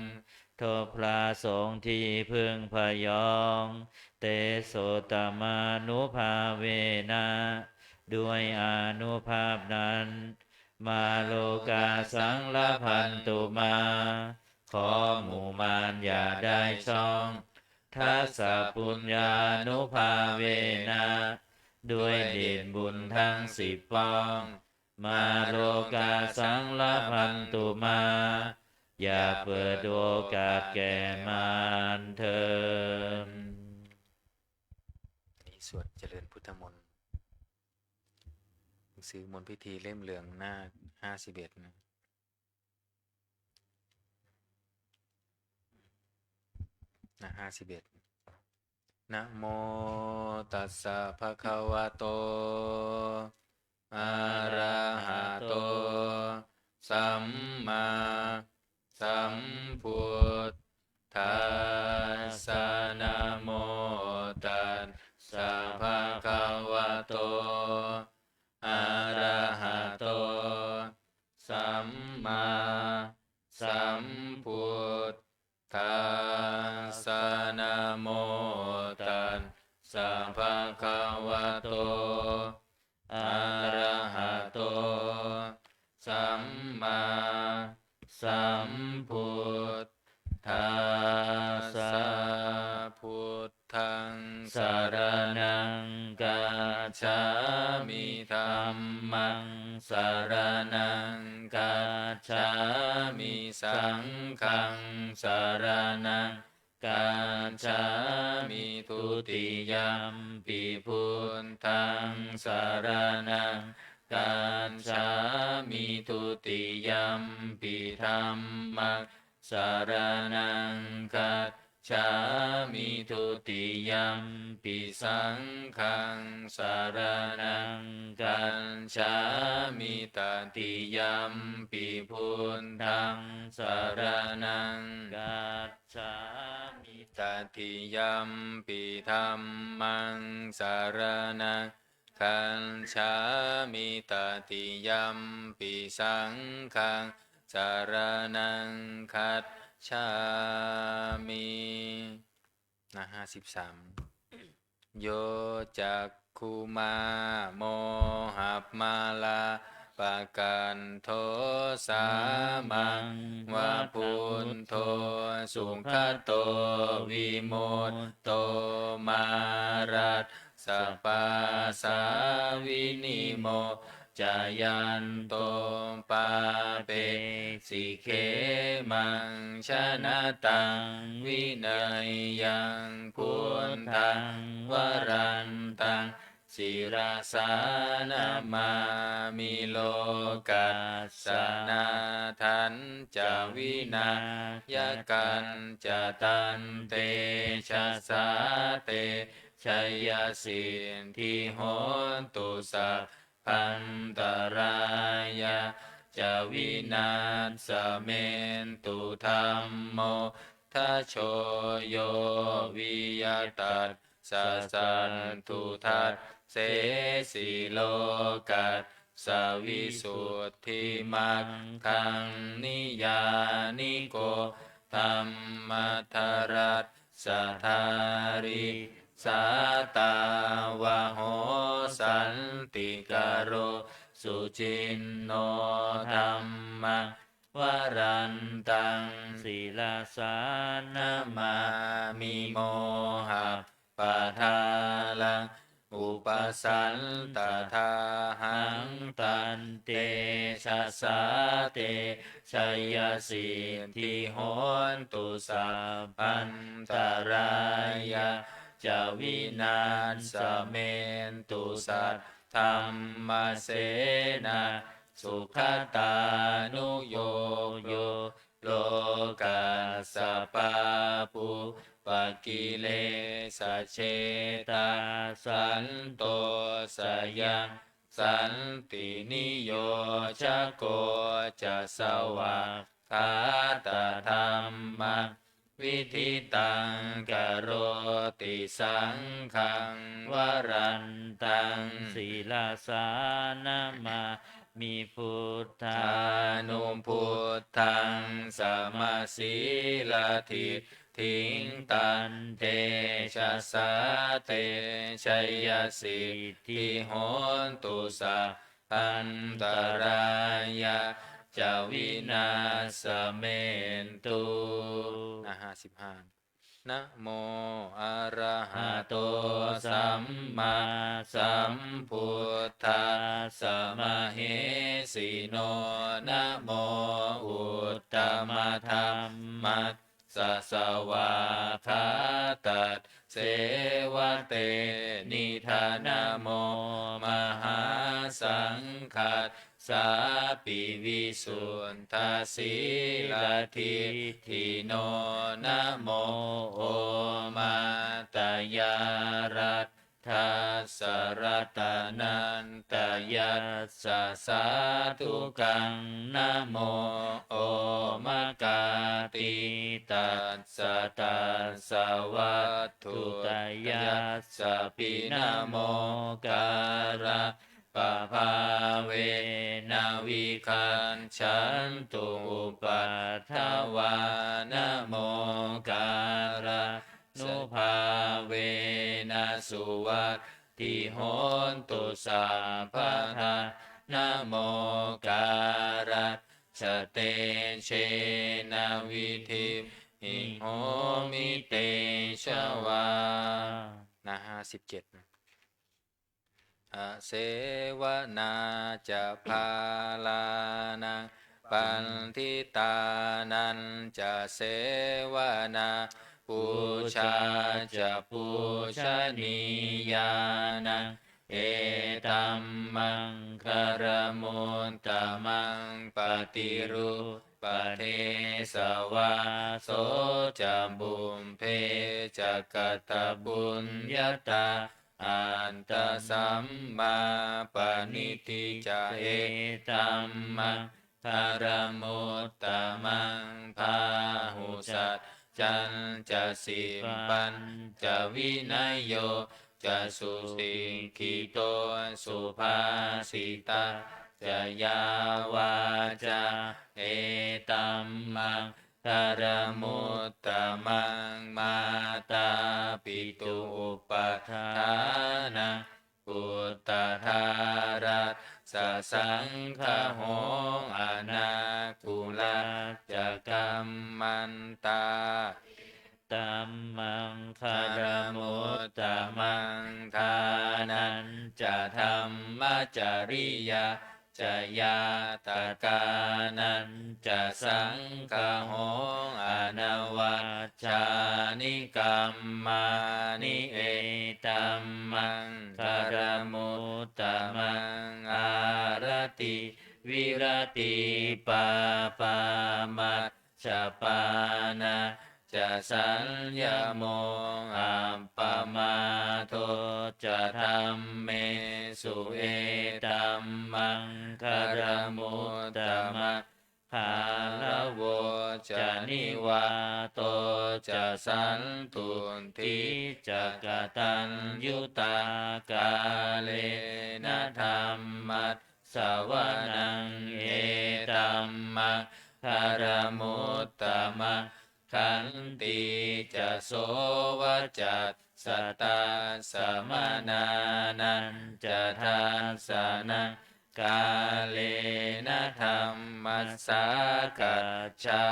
ทบพระสงฆ์ที่พึ่งพยอง Tesottamānubhāvena ด้วยอานุภาพนั้น Mā lokā saṃlabhantu mā ขอหมู่มารอย่าได้ช่อง Dasapuññānubhāvena ด้วยเดชบุญทั้งสิบป้อง Mā lokā saṃlabhantu mā อย่าเปิดโอกาสแก่มารเถิด อันนี้สวดเจริญพุทธมนต์ หนังสือมนต์พิธีเล่มเหลืองหน้าห้าสิบเอ็ดนะ หน้าห้าสิบเอ็ด Namo tassa bhagavato arahato sammāsambuddhassa. Namo tassa bhagavato arahato sammāsambuddhassa. Namo tassa bhagavato arahato sammāsambuddhassa. Buddhaṃ saraṇaṃ gacchāmi. Dhammaṃ saraṇaṃ gacchāmi. Saṅghaṃ saraṇaṃ gacchāmi. Dutiyampi buddhaṃ saraṇaṃ gacchāmi. Dutiyampi dhammaṃ saraṇaṃ gacchāmi. Dutiyampi saṅghaṃ saraṇaṃ gacchāmi. Tatiyampi buddhaṃ saraṇaṃ gacchāmi. Tatiyampi dhammaṃ saraṇaṃ gacchāmi. Tatiyampi saṅghaṃ saraṇaṃ gacchāmi. หน้าห้าสิบสาม Yo cakkhumā mohamalāpakaṭṭho sāmaṃ va buddho sugato vimutto mārassa pāsā vinimocayanto pāpesi khemaṃ janataṃ vineyyaṃ buddhaṃ varantaṃ sirasā namāmi. Lokassa nāthañca vināyakañca tantejasā te jayasiddhi hotu sabbantarāyā ca vināsamentu. Dhammo dhajo yo viya tassa satthu dassesi lokassa visuddhimaggaṃ niyyāniko dhammadharassa dhārī sātāvaho santikaro suciṇṇo dhammaṃ varantaṃ sirasā namāmi. Mohappadālaṃ upasantadāhaṃ tantejasā te jayasiddhi hotu sabbantarāyā ca vināsamentu. Saddhammasenā sugatānuyogo, lokassa pāpūpakilesajetā, santosayaṃ santiniyojako ca, svākkhātadhammaviditaṃ karoti, saṅghaṃ varantaṃ sirasā namāmi, buddhānubuddhaṃ samasīladiṭṭhiṃ, tantejasā te jayasiddhi hotu, sabbantarāyā ca vināsamentu. นะ ห้าสิบห้า Namo arahato sammāsambuddhassa mahesino, namo uttamadhammassa svākkhātasseva tenidha, namo mahāsaṅghassāpi visuddhasīladiṭṭhino, namo omātyāraddhassa ratanattayassa sādhukaṃ, namo omakātītassa tassa vatthuttayassapi, namokārappabhāvena vigacchantu upaddavā, namokārānubhāvena suvatthi hotu sabbadā, namokārassa tejena vidhimhi homi tejavā. นะ ห้าสิบเจ็ด Asevanā ca bālānaṃ, paṇḍitānañca sevanā, pūjā ca pūjanīyānaṃ, etammaṅgalamuttamaṃ. Paṭirūpadesavāso ca, pubbe ca katapuññatā, attasammāpaṇidhi ca, etammaṅgalamuttamaṃ. Bāhusaccañca sippañca, vinayo ca susikkhito, subhāsitā ca yā vācā, etammaṅgalamuttamaṃ. Mātāpituupaṭṭhānaṃ, puttadārassa saṅgaho, anākulā ca kammantā, etammaṅgalamuttamaṃ. Dānañca dhammacariyā ca, ñātakānañca saṅgaho, anavajjāni kammāni, etammaṅgalamuttamaṃ. Āratī viratī pāpā, majjapānā ca saññamo, appamādo ca dhammesu, etammaṅgalamuttamaṃ. Gāravo ca nivāto ca, santuṭṭhī ca kataññutā, kālena dhamma ssavanaṃ, etammaṅgalamuttamaṃ. Khantī ca sovacassatā, samaṇānañca dassanaṃ, kālena dhammasākacchā,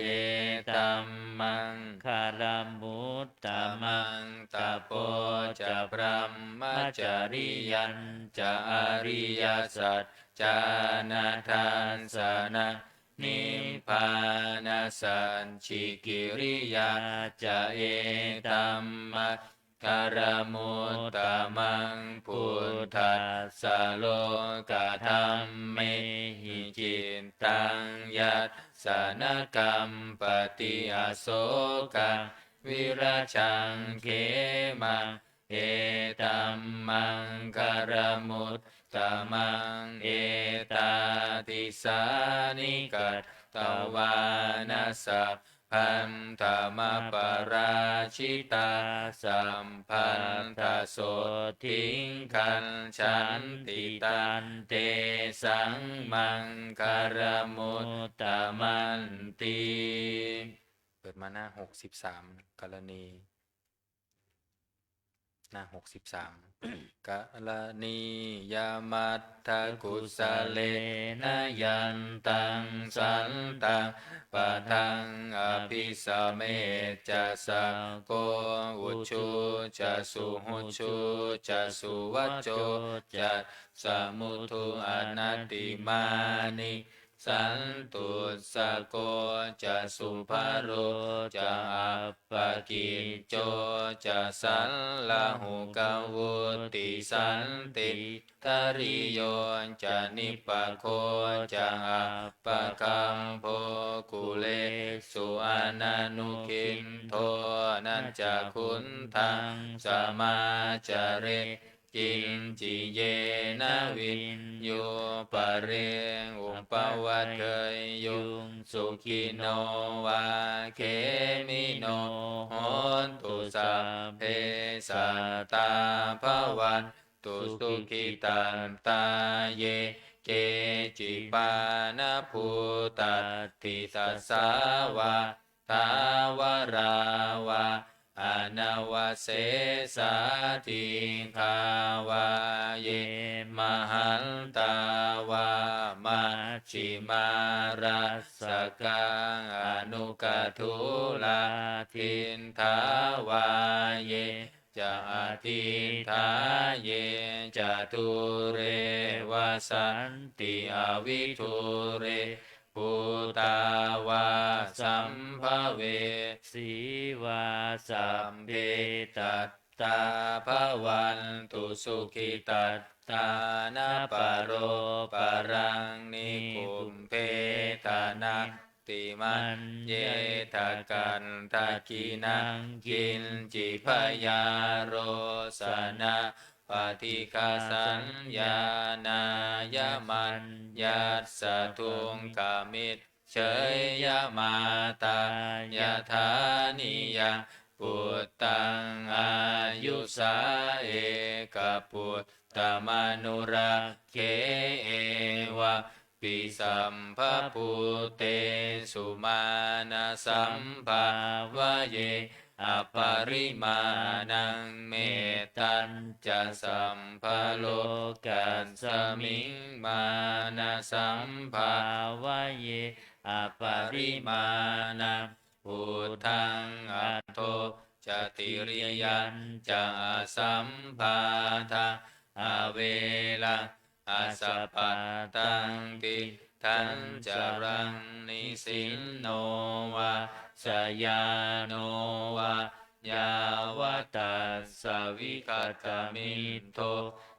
etammaṅgalamut tamaṃ. Tapo ca brahmacariyañca, ariyasaccāna dassanaṃ, nibbānasacchikiriyā ca, etammaṅ Buddhaṃ bhikkhūnaṃ lokuttaramuttamaṃ, buddhassa lokadhammehi cittaṃ yassa na kampati, asokaṃ virajaṃ khemaṃ, etam maṅgalamuttamaṃ. Etādisāni katvāna sabbattha maparājitā, sabbattha sotthiṃ gacchanti, tantesaṃ maṅgalamuttamanti. เปิดมาหน้าหกสิบสาม กรณี หน้าหกสิบสาม Karaṇīyamatthakusalena yantaṃ santaṃ padaṃ abhisamecca, sakko ujū ca suhujū ca suvaco cassa mudu anatimānī, santussako ca subharo ca appakicco ca sallahukavutti, santindriyo ca nipako ca appagabbho kulesu ananugiddho. Na ca khuddaṃ samācare kiñci yena viññū pare upavadeyyuṃ, sukhino vā khemino hontu, sabbe sattā bhavantu sukhitattā. Ye keci pāṇabhūtatthi, tasā vā thāvarā vā anavasesā, dīghā vā ye mahantā vā majjhimā rassakā aṇukathūlā, diṭṭhā vā ye ca adiṭṭhā ye ca dūre vasanti avidūre, bhūtā vā sambhavesī vā, sabbe sattā bhavantu sukhitattā. Na paro paraṃ nikubbetha, nātimaññetha katthaci naṃ kiñci, byārosanā paṭighasaññā nāññamaññassa, dukkhamisseyyamātā yathā niyaṃ. Puttaṃ āyusā ekaputtamanurakkhe, evampi sabbabhūtesu mānasambhāvaye aparimāṇaṃ. Mettañca sabbalokasmiṃ mānasambhāvaye aparimāṇaṃ, uddhaṃ adho ca tiriyañca asambādhaṃ averaṃ asapattaṃ. Tiṭṭhañcaraṃ nisinno vā sayāno vā yāvatassa vigatamiddho,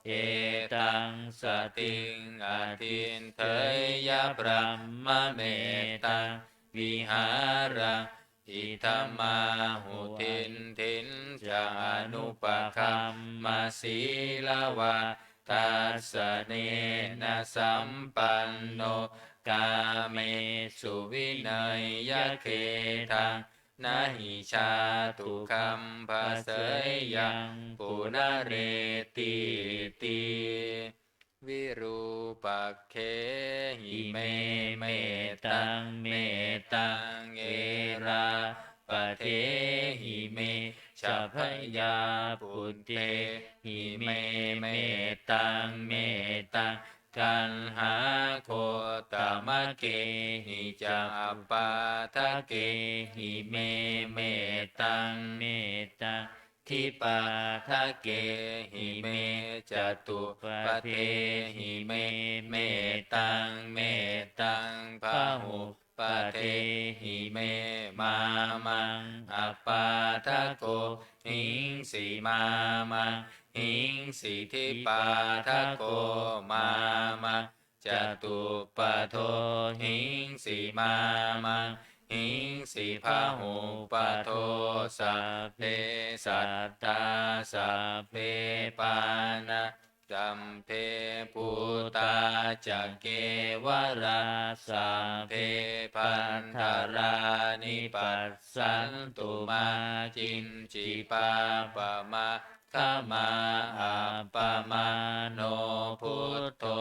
etaṃ satiṃ adhiṭṭheyya brahmametaṃ vihāraṃ idhamāhu. Diṭṭhiñca anupagamma sīlavā dassanena sampanno, kāmesu vineyya gedhaṃ, na hi jātu gabbhaseyyaṃ punaretīti. Virūpakkhehi me mettaṃ, mettaṃ erāpathehi me ca, byāputtehi me mettaṃ, mettaṃ gahāgottamakehi ca, appādakehi me mettaṃ, mettaṃ dvipādakehi me, catuppadehi me mettaṃ, mettaṃ bahuppadehi me, mā maṃ pādakohiṃsi, māmahiṃsi dipādako māmacatuppadohiṃsi, māmahiṃsi bahupado. Sabbe sattā sabbe pāṇā sabbe bhūtā ca kevalā, sabbe bhadrāni passantu mā kiñci pāpamā khamā. Appamāṇo buddho,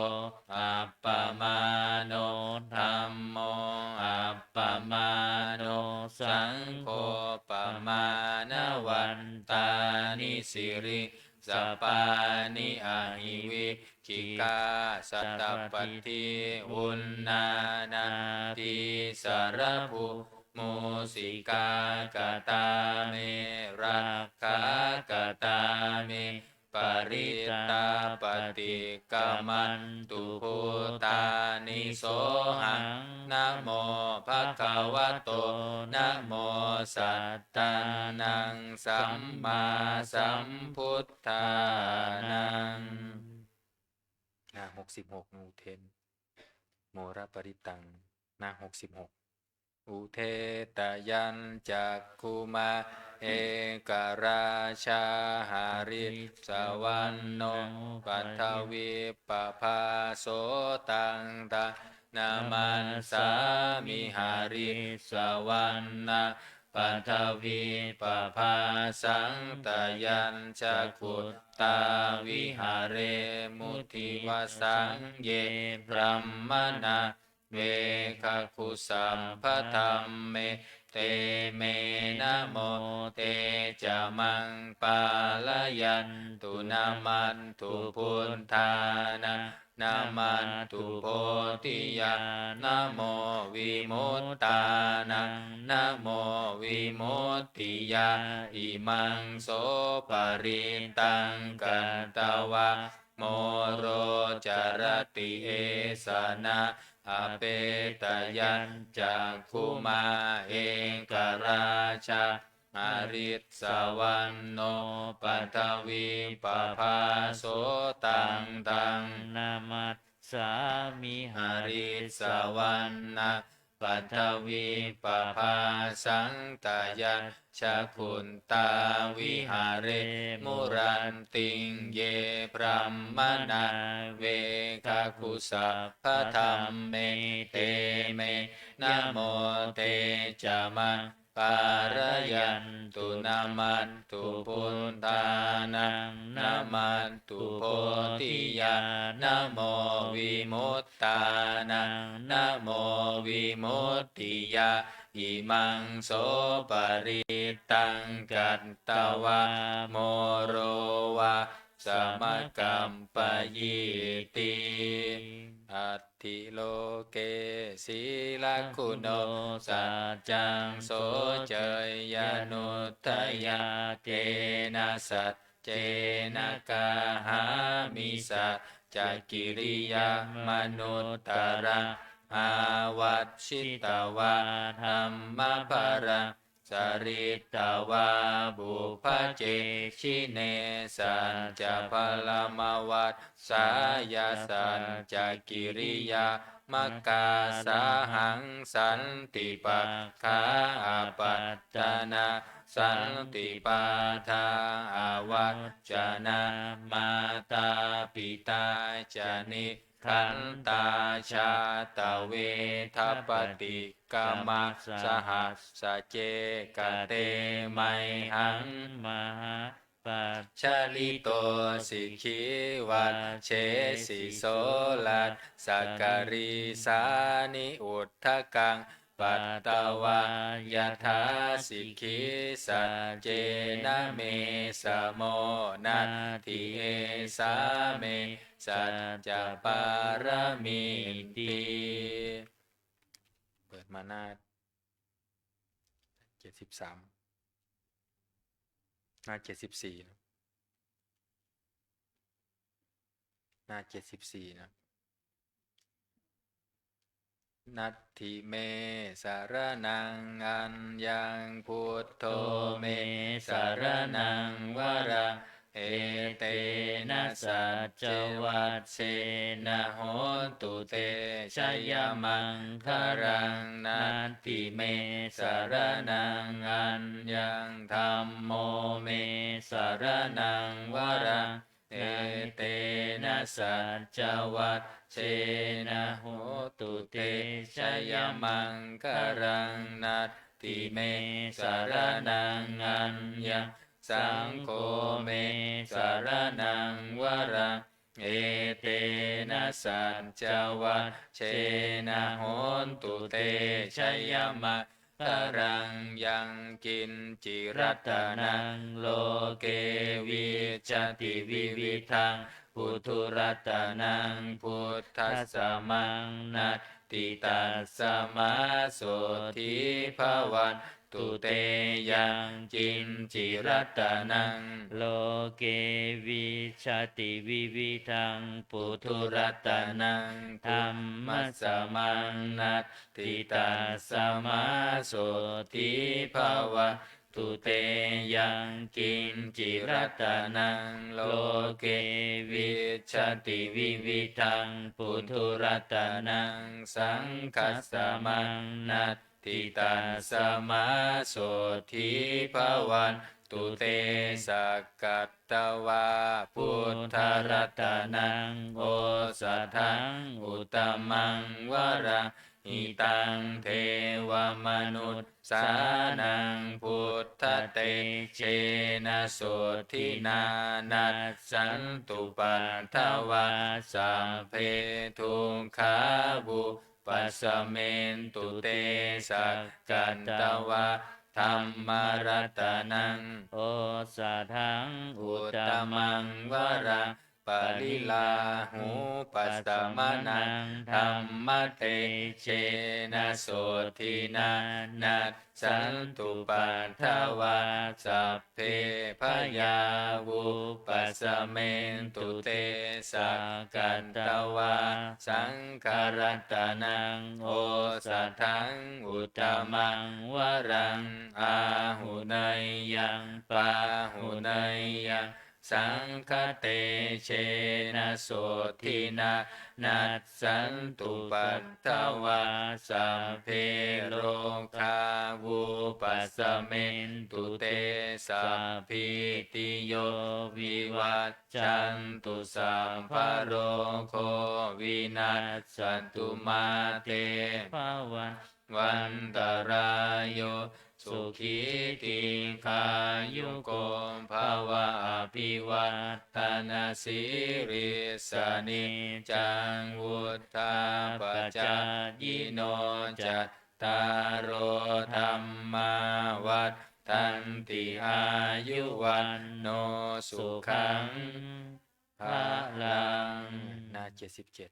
appamāṇo dhammo, appamāṇo saṅgho, pamāṇavantāni sirīsapāni ahi vicchikā satapadī uṇṇānābhī sarabū mūsikā. Katā me rakkhā, katā me parittā, paṭikkamantu bhūtāni. Sohaṃ namo bhagavato, namo sattannaṃ sammāsambuddhānaṃ. หน้าหกสิบหก อุเทน โมรปริตตัง หน้าหกสิบหก Udetayañcakkhumā ekarājā harissavaṇṇo paṭhavippabhāso, taṃ taṃ namassāmi harissavaṇṇaṃ paṭhavippabhāsaṃ. Tayañca guttā viharemu divasaṃ ye brāhmaṇā vegaku sabbadhamme, te me namo te ca maṃ pālayantu. Namatthu buddhānaṃ, namatthu bodhiyā, namo vimuttānaṃ, namo vimuttiyā. Imaṃ so parittaṃ katvā moro carati esanā. Apetayañcakkhumā ekarājā harissavaṇṇo paṭhavippabhāso, taṃ taṃ namassāmi harissavaṇṇaṃ paṭhavippabhāsaṃ. Tayañca guttā viharemu rattiṃ ye brāhmaṇā vegaku sabbadhamme, te me namo te ca maṃ pālayantu. Namatthu buddhānaṃ, namatthu bodhiyā, namo vimuttānaṃ, namo vimuttiyā. Imaṃ so parittaṃ katvā moro vāsamakappayīti. Atthi loke sīlaguṇo saccaṃ soceyyanuddayā, tena saccena kāhāmi saccakiriyamanuttaraṃ. Āvajjitvā dhammabalaṃ saritvā pubbake jine saccabalamavassāya saccakiriyamakāsahaṃ. Santi pakkhā apattanā santi pādā avajjanā, mātā pitā ca ni kkhantā jātaveda paṭikkama. Saha sacce kate mayhaṃ mahāpajjalito sikhī vajjesi soḷasa karīsāni udakaṃ patvā yathā sikhī. Saccena me samo natthi esā me saccapāramīti. เปิดมาหน้าเจ็ดสิบสาม หน้าเจ็ดสิบสี่นะ หน้าเจ็ดสิบสี่นะ natthi me saraṇaṃ aññaṃ, buddho me saraṇaṃ varaṃ, etena saccavajjena hotu te jayamaṅgalaṃ. Natthi me saraṇaṃ aññaṃ, dhammo me saraṇaṃ varaṃ, etena saccavajjena hotu te jayamaṅgalaṃ. Natthi me saraṇaṃ aññaṃ, saṅgho me saraṇaṃ varaṃ, etena saccavajjena hotu te jayamaṅgalaṃ. Yaṅkiñci ratanaṃ loke vijjati vividhaṃ puthu, ratanaṃ buddhasamaṃ natthi, tasmā sotthī bhavan tu te. Yaṅkiñci ratanaṃ loke vijjati vividhaṃ puthu, ratanaṃ dhammasamaṃ natthi, tasmā sotthī bhavantu te. Yaṅkiñci ratanaṃ loke vijjati vividhaṃ puthu, ratanaṃ saṅghasamaṃ natthi, tasmā sotthī bhavantu te. Sakkatvā buddharatanaṃ osathaṃ uttamaṃ varaṃ, hitaṃ devamanussānaṃ buddhatejena sotthinā, nassantupaddavā sabbe dukkhā vūpasamentu te. Sakkatvā dhammaratanaṃ osathaṃ uttamaṃ varaṃ, pariḷāhūpasamanaṃ dhammatejena sotthinā, nassantupaddavā sabbe bhayā vūpasamentu te. Sakkatvā saṅgharatanaṃ osathaṃ uttamaṃ varaṃ, āhuneyyaṃ pāhuneyyaṃ saṅghatejena sotthinā, nassantupaddavā sabbe rogā vūpasamentu te. Sabbītiyo vivajjantu, sabbarogo vinassatu, mā te bhava tvantarāyo, sukhī dīghāyuko bhava. Abhivādanasīlissa niccaṃ vuḍḍhāpacāyino, cattāro dhammā vaḍḍhanti, āyu vaṇṇo sukhaṃ balaṃ. หน้าเจ็ดสิบเจ็ด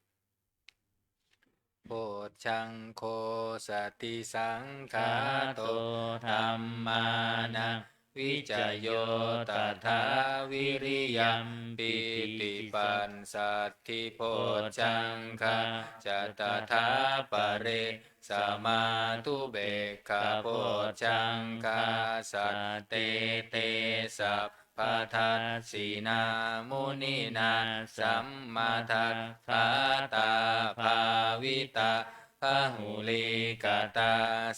Bojjhaṅgo satisaṅkhāto dhammānaṃ vicayo tathā, viriyampītipassaddhi bojjhaṅgā ca tathāpare, samādhupekkhabojjhaṅgā sattete sab badassina, muninā sammadakkhātā bhāvitā bahulīkatā,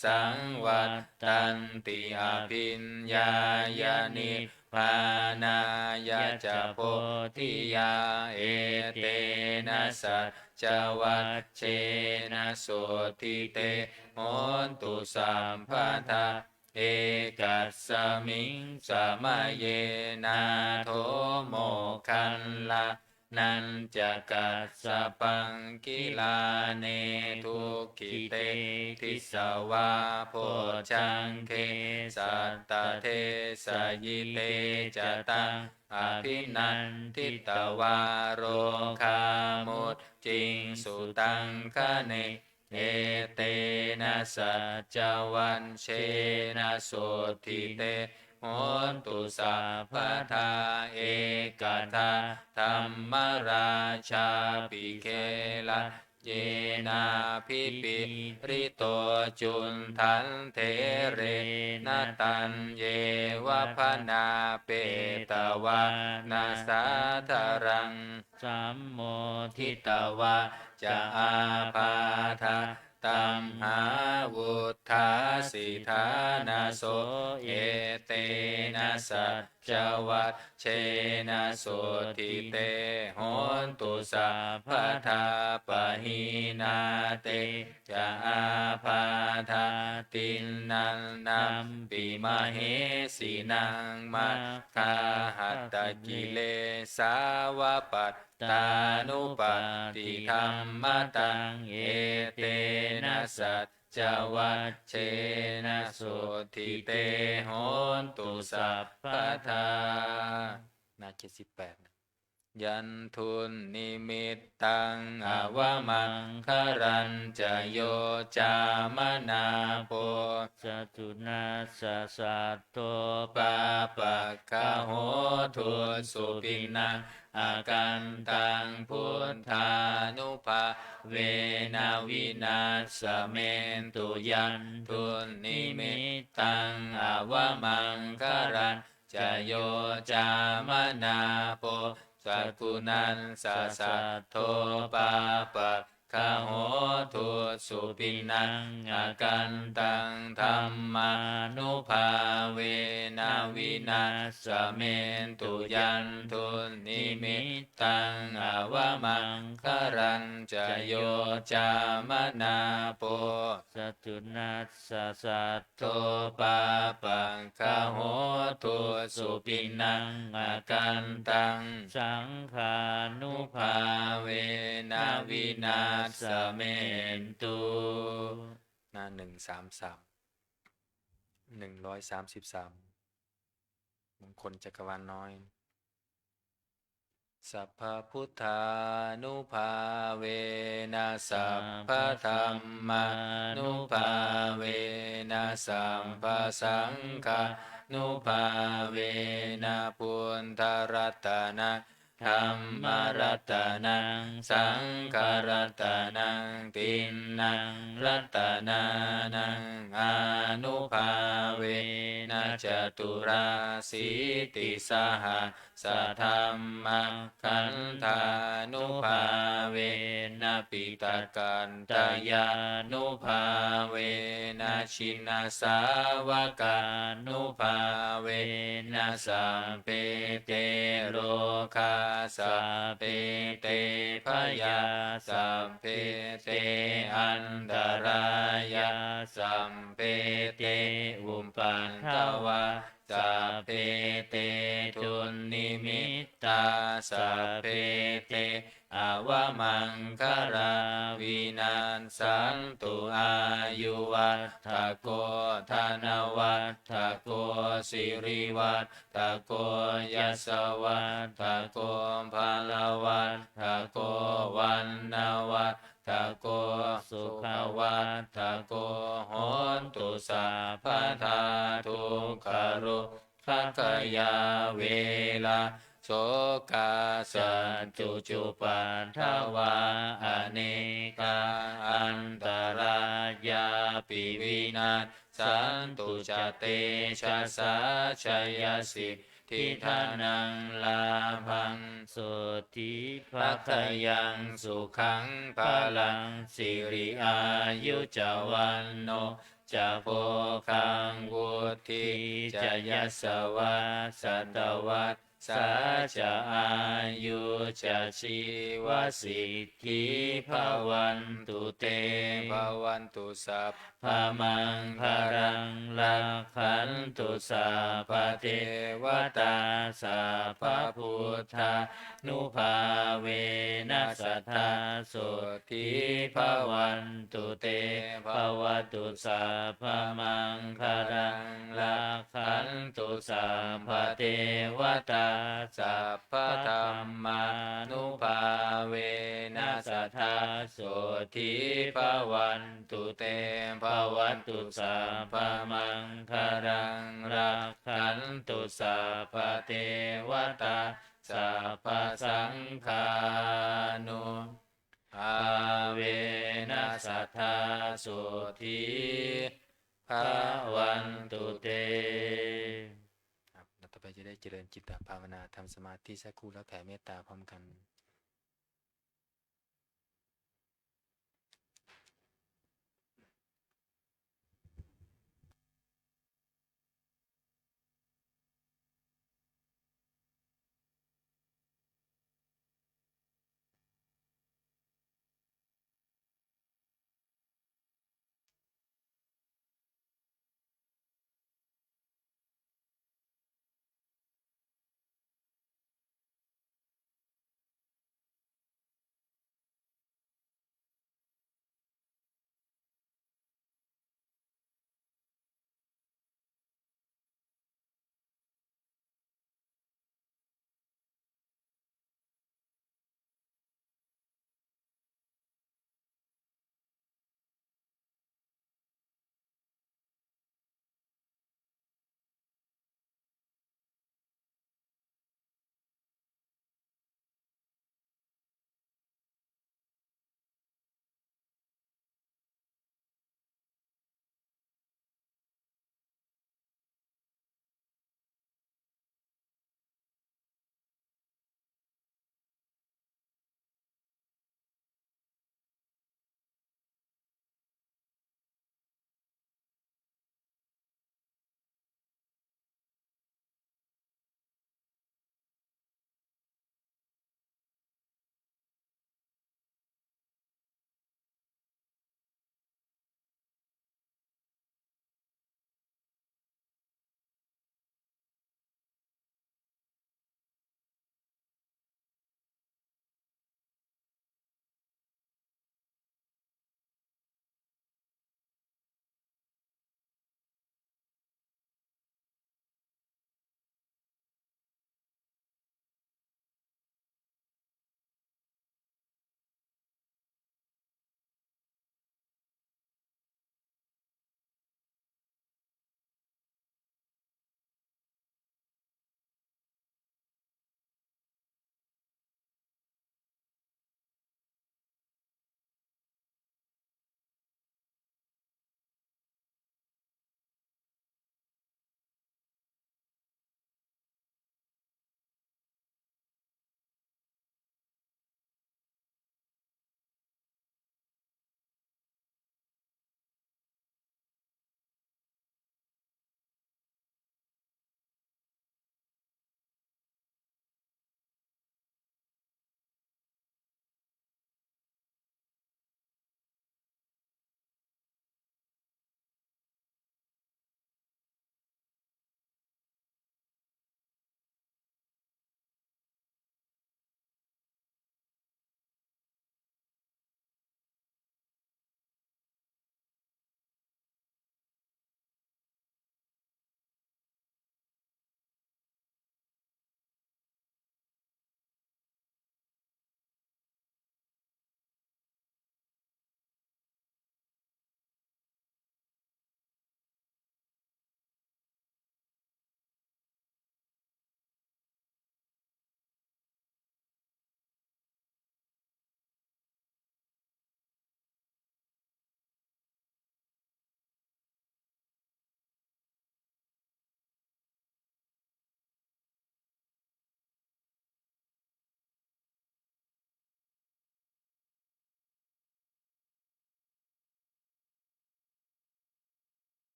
saṃvattanti abhiññāya nibbānāya ca bodhiyā. Etena saccavajjena sotthi te hotu sabbadā. Ekasmiṃ samaye nātho moggallānañca kassapaṃ, gilāne dukkhite disvā bojjhaṅge satta desayi. Te ca taṃ abhinanditvā rogā mucciṃsu taṅkhaṇe. Etena saccavajjena sotthi te hotu sabbadā. Ekadā dhammarājāpi gelañña yenābhipīḷito cundattherena taññeva bhaṇāpetvāna sādaraṃ sammoditvā ca ābādhā tamhā vuṭṭhāsi ṭhānaso etena saccavajjena sotthi te hontu sabbadā. Pahīnā te ca ābādhā tiṇṇannampi mahesinaṃ maggāhatakilesāva pat tānuppattidhammataṃ etena saccavajjena sotthi te hontu sabbadā. หน้า เจ็ดสิบแปด Yandunnimittaṃ avamaṅgalañca yo cāmanāpo sakuṇassa sad dho pāpaggaho dussupinaṃ akantaṃ buddhānubhāvena vināsamentu. Yandunnimittaṃ avamaṅgalañca yo cāmanāpo sakuṇassa sad dho pāpag gaho dussupinaṃ akantaṃ dhammānubhāvena vināsamentu. Yandunnimittaṃ avamaṅgalañca yo cāmanāpo sakuṇassa sad dho pāpaggaho dussupinaṃ akantaṃ saṅghānubhāvena vināsamentu. หน้า หนึ่งสามสาม หนึ่งร้อยสามสิบสาม มงคลจักรวาลน้อย Sabbabuddhānubhāvena sabbadhammānubhāvena sabbasaṅghānubhāvena buddharatanaṃ dhammaratanaṃ saṅgharatanaṃ tiṇṇaṃ ratanānaṃ ānubhāvena caturāsītisahassadhammakkhandhānubhāvena piṭakattayānubhāvena jinasāvakānubhāvena sabbe te rogā sabbe te bhayā sabbe te antarāyā sabbe te upaddavā sabbe te dunnimittā sabbe te avamaṅgalā vinassantu. Āyuvaḍḍhako dhanavaḍḍhako sirivaḍḍhako yasavaḍḍhako balavaḍḍhako vaṇṇavaḍḍhako sukhavaḍḍhako hotu sabbadā. Dukkharogabhayā verā sokā sattu cupaddavā anekā antarāyāpi vinassantu ca tejasā. Jayasiddhi dhanaṃ lābhaṃ sotthi bhāgyaṃ sukhaṃ balaṃ siri āyu ca vaṇṇo ca bhogaṃ vuḍḍhī ca yasavā satavassā ca āyū ca jīvasiddhī bhavantu te. Bhavantu sabbamaṅgalaṃ rakkhantu sabbadevatā sabbabuddhānubhāvena sadā sotthī bhavantu te. Bhavatu sabbamaṅgalaṃ rakkhantu sabbadevatā sabbadhammānubhāvena sadā sotthī bhavantu te. Bhavatu sabbamaṅgalaṃ rakkhantu sabbadevatā sabbasaṅghānu bhāvena sadā sotthī bhavantu te. ครับ เราต่อไปจะได้เจริญจิตตภาวนา ทำสมาธิสักครู่ แล้วแผ่เมตตาพร้อมกัน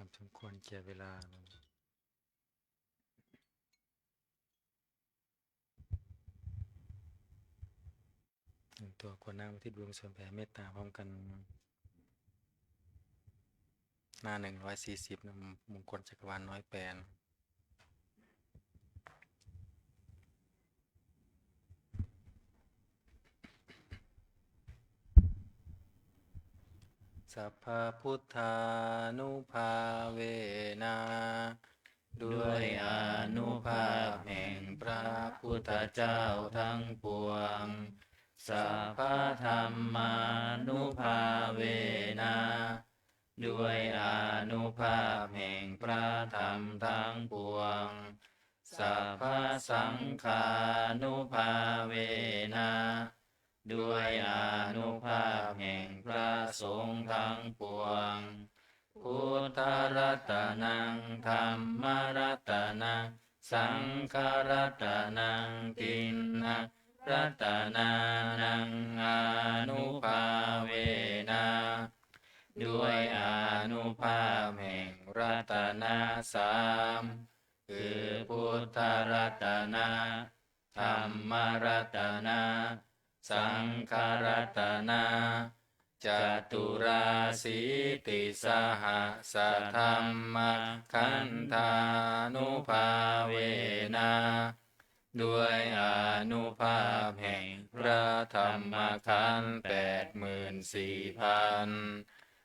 ครับ สมควรแก่เวลา เตรียมตัวควรนั่ง อุทิศบุญกุศลแผ่เมตตาพร้อมกัน หน้าหนึ่งร้อยสี่สิบนะ มงคลจักรวาลน้อยแปล Sabbabuddhānubhāvena ด้วยอานุภาพแห่งพระพุทธเจ้าทั้งปวง Sabbadhammānubhāvena ด้วยอานุภาพแห่งพระธรรมทั้งปวง Sabbasaṅghānubhāvena ด้วยอานุภาพแห่งพระสงฆ์ทั้งปวง Buddharatanaṃ dhammaratanaṃ saṅgharatanaṃ tiṇṇaṃ ratanānaṃ ānubhāvena ด้วยอานุภาพแห่งรัตนะสาม คือพุทธรัตนะ ธรรมรัตนะ สังฆรัตนะ caturāsītisahassadhammakkhandhānubhāvena ด้วยอานุภาพแห่งพระธรรมขันธ์แปดหมื่นสี่พัน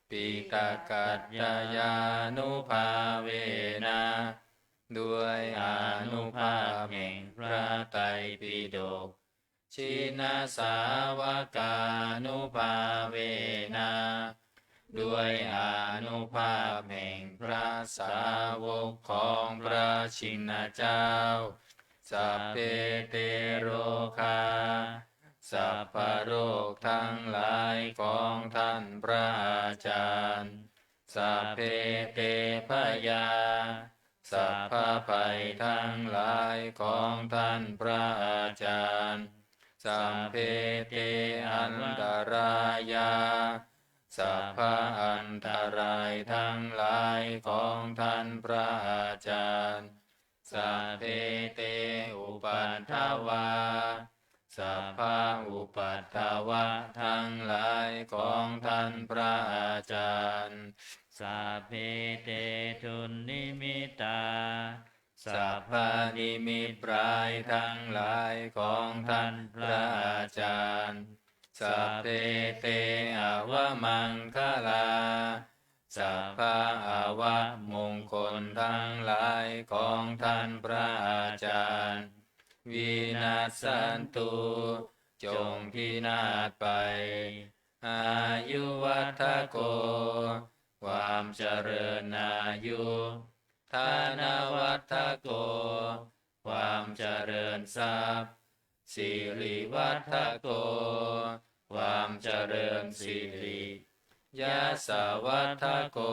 Piṭakattayānubhāvena ด้วยอานุภาพแห่งพระไตรปิฎก Jinasāvakānubhāvena ด้วยอานุภาพแห่งพระสาวกของพระชินเจ้า Sabbe te rogā สรรพโรคทั้งหลายของท่านพระอาจารย์ Sabbe te bhayā สรรพภัยทั้งหลายของท่านพระอาจารย์ Sabbe te antarāyā สรรพอันตรายทั้งหลายของท่านพระอาจารย์ Sabbe te upaddavā สรรพอุปัทวะทั้งหลายของท่านพระอาจารย์ Sabbe te dunnimittā สรรพนิมิตร้ายทั้งหลายของท่านพระอาจารย์ Sabbe te avamaṅgalā สรรพอวมงคลทั้งหลายของท่านพระอาจารย์ Vinassantu จงพินาศไป Āyuvaḍḍhako ความเจริญอายุ Dhanavaḍḍhako ความเจริญทรัพย์ Sirivaḍḍhako ความเจริญสิริ Yasavaḍḍhako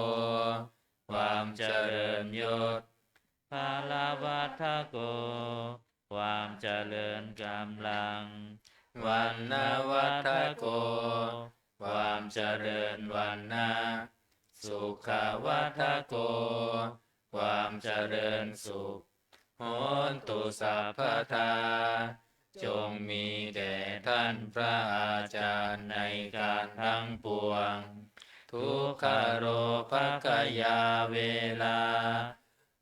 ความเจริญยศ Balavaḍḍhako ความเจริญกำลัง Vaṇṇavaḍḍhako ความเจริญวรรณะ Sukhavaḍḍhako ความเจริญสุข Hontu sabbadā จงมีแด่ท่านพระอาจารย์ในการทั้งปวง Dukkharogabhayā verā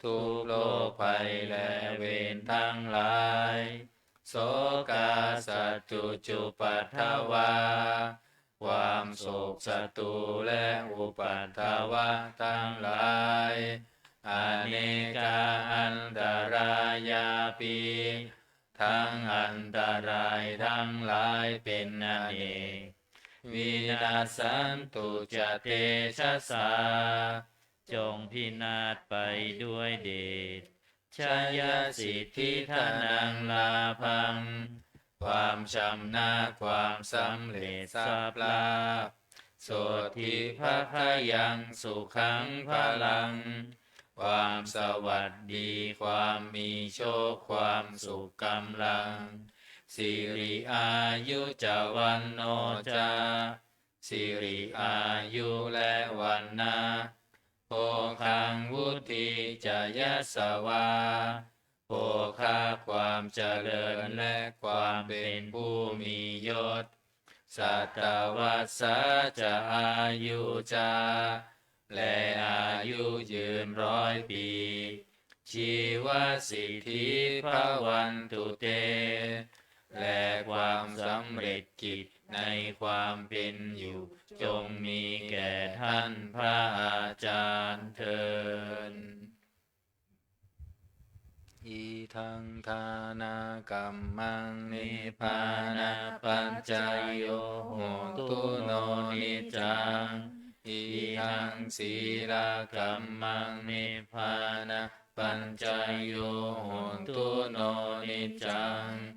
ทุกข์โรคภัยและเวรทั้งหลาย Sokā sattu cupaddavā ความโศกศัตรูและอุปัทวะทั้งหลาย Anekā antarāyāpi ทั้งอันตรายทั้งหลายเป็นอเนก Vinassantu ca tejasā จงพินาศไปด้วยเดช Jayasiddhi dhanaṃ lābhaṃ ความชนะความสำเร็จทรัพย์ลาภ Sotthi bhāgyaṃ sukhaṃ balaṃ ความสวัสดี ความมีโชค ความสุข กำลัง Siri āyu ca vaṇṇo ca สิริอายุและวรรณะ bhogaṃ vuḍḍhī ca yasavā, โภคะ ความเจริญ และความเป็นผู้มียศ satavassā ca āyū ca และอายุยืนร้อยปี jīvasiddhī bhavantu te และความสำเร็จกิจในความเป็นอยู่ จงมีแก่ท่านพระอาจารย์เทอญ Idaṃ dānakammaṃ nibbānapaccayo hotu no niccaṃ. Idaṃ sīlakammaṃ nibbānapaccayo hotu no niccaṃ.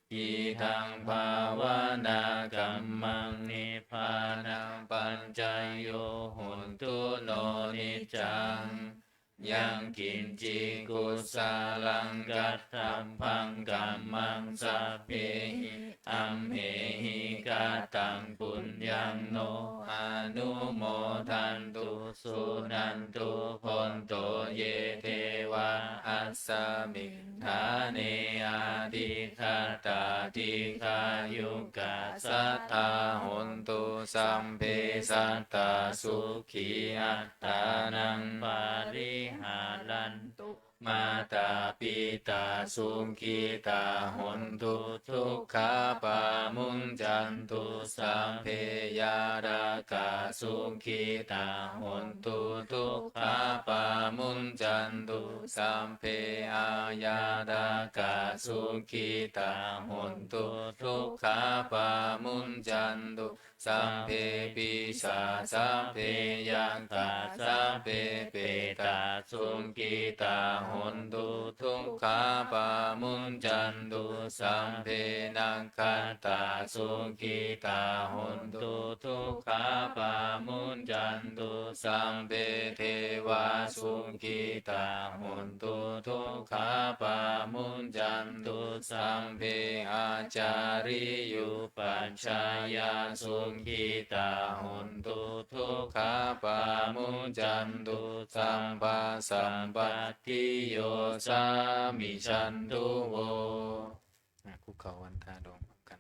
Idaṃ bhāvanākammaṃ nibbānapaccayo hotu no niccaṃ. Yaṃ kiñci kusalaṃ kattabbaṃ kammaṃ sabbehi amhehi kataṃ puññaṃ no anumodantu suṇantu bhonto ye devā asmiṃ ṭhāne adhigatā dīghāyukā sadā hontu sabbe sattā sukhī attānaṃ pariharantu. Mātā pitā sukhitā hontu dukkhā pamuñcantu sabbe ñātakā sukhitā hontu dukkhā pamuñcantu sabbe aññātakā sukhitā hontu dukkhā pamuñcantu sabbe pisā sabbe yakkhā sabbe petā sukhitā hontu dukkhā pamuñcantu sabbe nakkhattā sukhitā hontu dukkhā pamuñcantu sabbe devā sukhitā hontu dukkhā pamuñcantu sabbe ācariyupajjhāyā sukhitā hontu dukkhā pamuñcantu sabbasampattiyo samijjhantu vo. อ่ะ คุกเข่าวันทาดองพร้อมกัน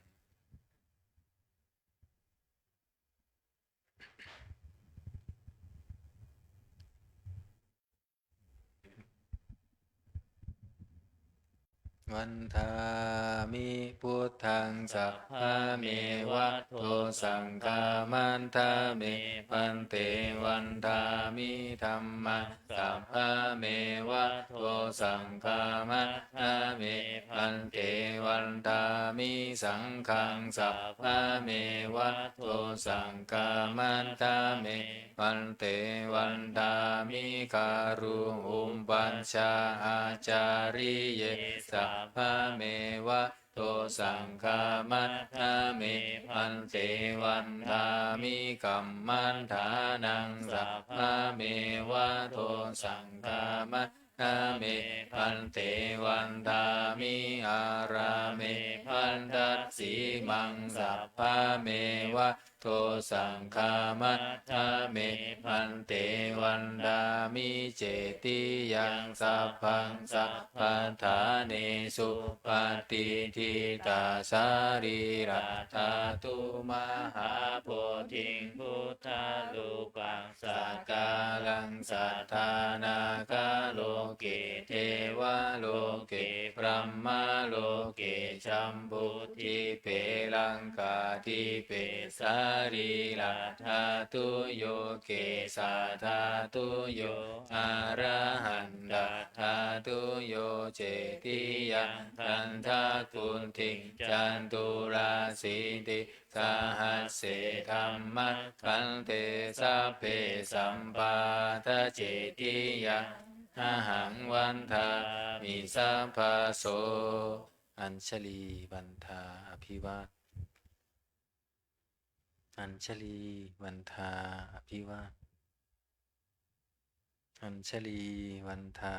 Vandāmi buddhaṃ sabbameva dosaṃ khamatha me bhante. Vandāmi dhammaṃ sabbameva dosaṃ khamatha me bhante. Vandāmi saṅghaṃ sabbameva dosaṃ khamatha me bhante. Vandāmi guru upajjhāyācariye sabbameva dosaṃ khamatha me bhante. Vandāmi kammaṭṭhānaṃ sabbameva dosaṃ khamatha me bhante. Vandāmi ārāme bhaddasīmaṃ sabbameva dosaṃ khamatha me bhante. Vandāmi cetiyaṃ sabbaṃ sabbaṭṭhānesu patiṭṭhitā sarīradhātu mahābodhiṃ buddharūpaṃ sakalaṃ sadā nāgaloke devaloke brahmaloke jambudīpe laṅkadīpe sarīradhātuyo kesadhātuyo arahandadhātuyo cetiyaṃ gandhakuṭiṃ caturāsīti sahassi dhammakkhandhe sabbe sampādacetiyaṃ ahaṃ vandāmi sabbaso. Añjalī vandā abhivā Añjalī vandā abhivā Añjalī vandā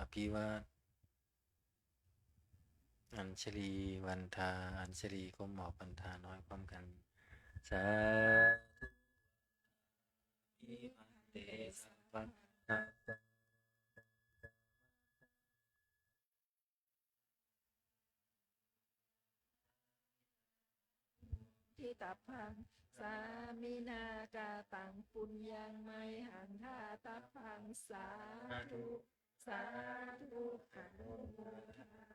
abhivā Añjalī vandā Añjalī ก้มหมอบวันทาน้อยพร้อมกัน Sādhu. Vandāmi bhante sabbaṃ sukhitappang, sāminā kataṃ puññaṃ mayhaṃ dātabbaṃ. Sādhu, sādhu, anumodāmi.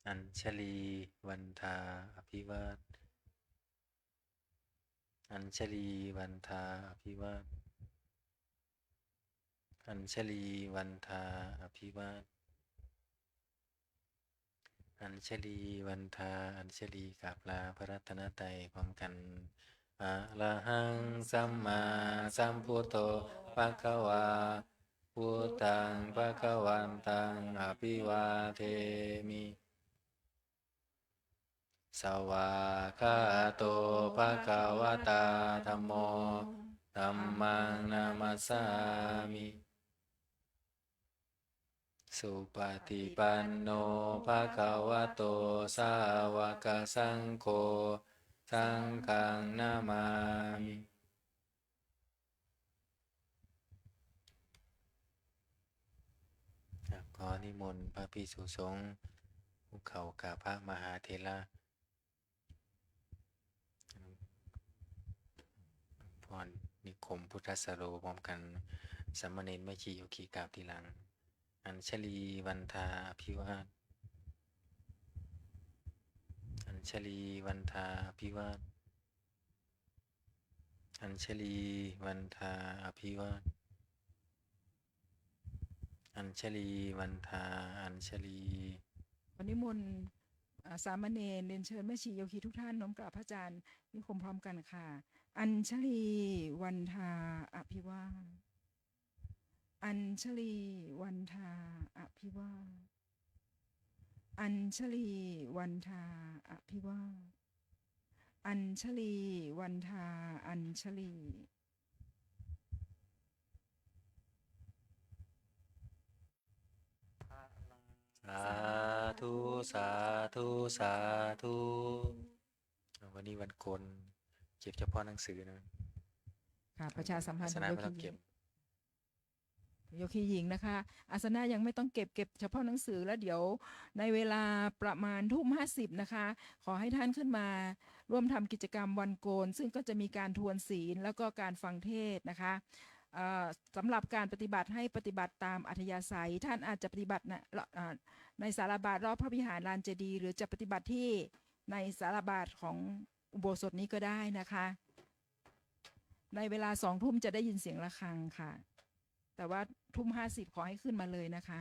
Añjalī vandā abhivād. Añjalī vandā abhivād. Añjalī vandā abhivād. Añjalī vandā añjalī กราบลาพระรัตนตรัยพร้อมกัน Arahaṃ sammāsambuddho bhagavā, buddhaṃ bhagavantaṃ abhivādemi. Svākkhāto bhagavatā dhammo, dhammaṃ namassāmi. Supaṭipanno bhagavato sāvakasaṅgho, saṅghaṃ namāmi. ครับ ขอนิมนต์พระภิกษุสงฆ์คุกเข่ากราบพระมหาเถระ พรนิคมพุทธสโล พร้อมกัน สามเณรแม่ชีโยคีกราบทีหลัง Añjalī vandā abhivād. Añjalī vandā abhivād. Añjalī vandā abhivād. Añjalī vandā añjalī. ขอนิมนต์ เอ่อ สามเณร เรียนเชิญแม่ชีโยคีทุกท่านน้อมกราบพระอาจารย์นิคมพร้อมกันค่ะ Añjalī vandā abhivād. Añjalī vandā abhivād. Añjalī vandā abhivād. Añjalī vandā añjalī. Sādhu, sādhu, sādhu. วันนี้วันโกน เก็บเฉพาะหนังสือนะ ค่ะ ประชาสัมพันธ์ อาสนะไม่ต้องเก็บ โยคีหญิงนะคะ อาสนะยังไม่ต้องเก็บ เก็บเฉพาะหนังสือ แล้วเดี๋ยวในเวลาประมาณทุ่มห้าสิบนะคะ ขอให้ท่านขึ้นมาร่วมทำกิจกรรมวันโกน ซึ่งก็จะมีการทวนศีล แล้วก็การฟังเทศน์นะคะ เอ่อ สำหรับการปฏิบัติให้ปฏิบัติตามอัธยาศัย ท่านอาจจะปฏิบัตินะ เอ่อ ในศาลาบาทรอบพระวิหารลานเจดีย์ หรือจะปฏิบัติที่ในศาลาบาทของอุโบสถนี้ก็ได้นะคะ ในเวลาสองทุ่มจะได้ยินเสียงระฆังค่ะ แต่ว่าทุ่มห้าสิบขอให้ขึ้นมาเลยนะคะ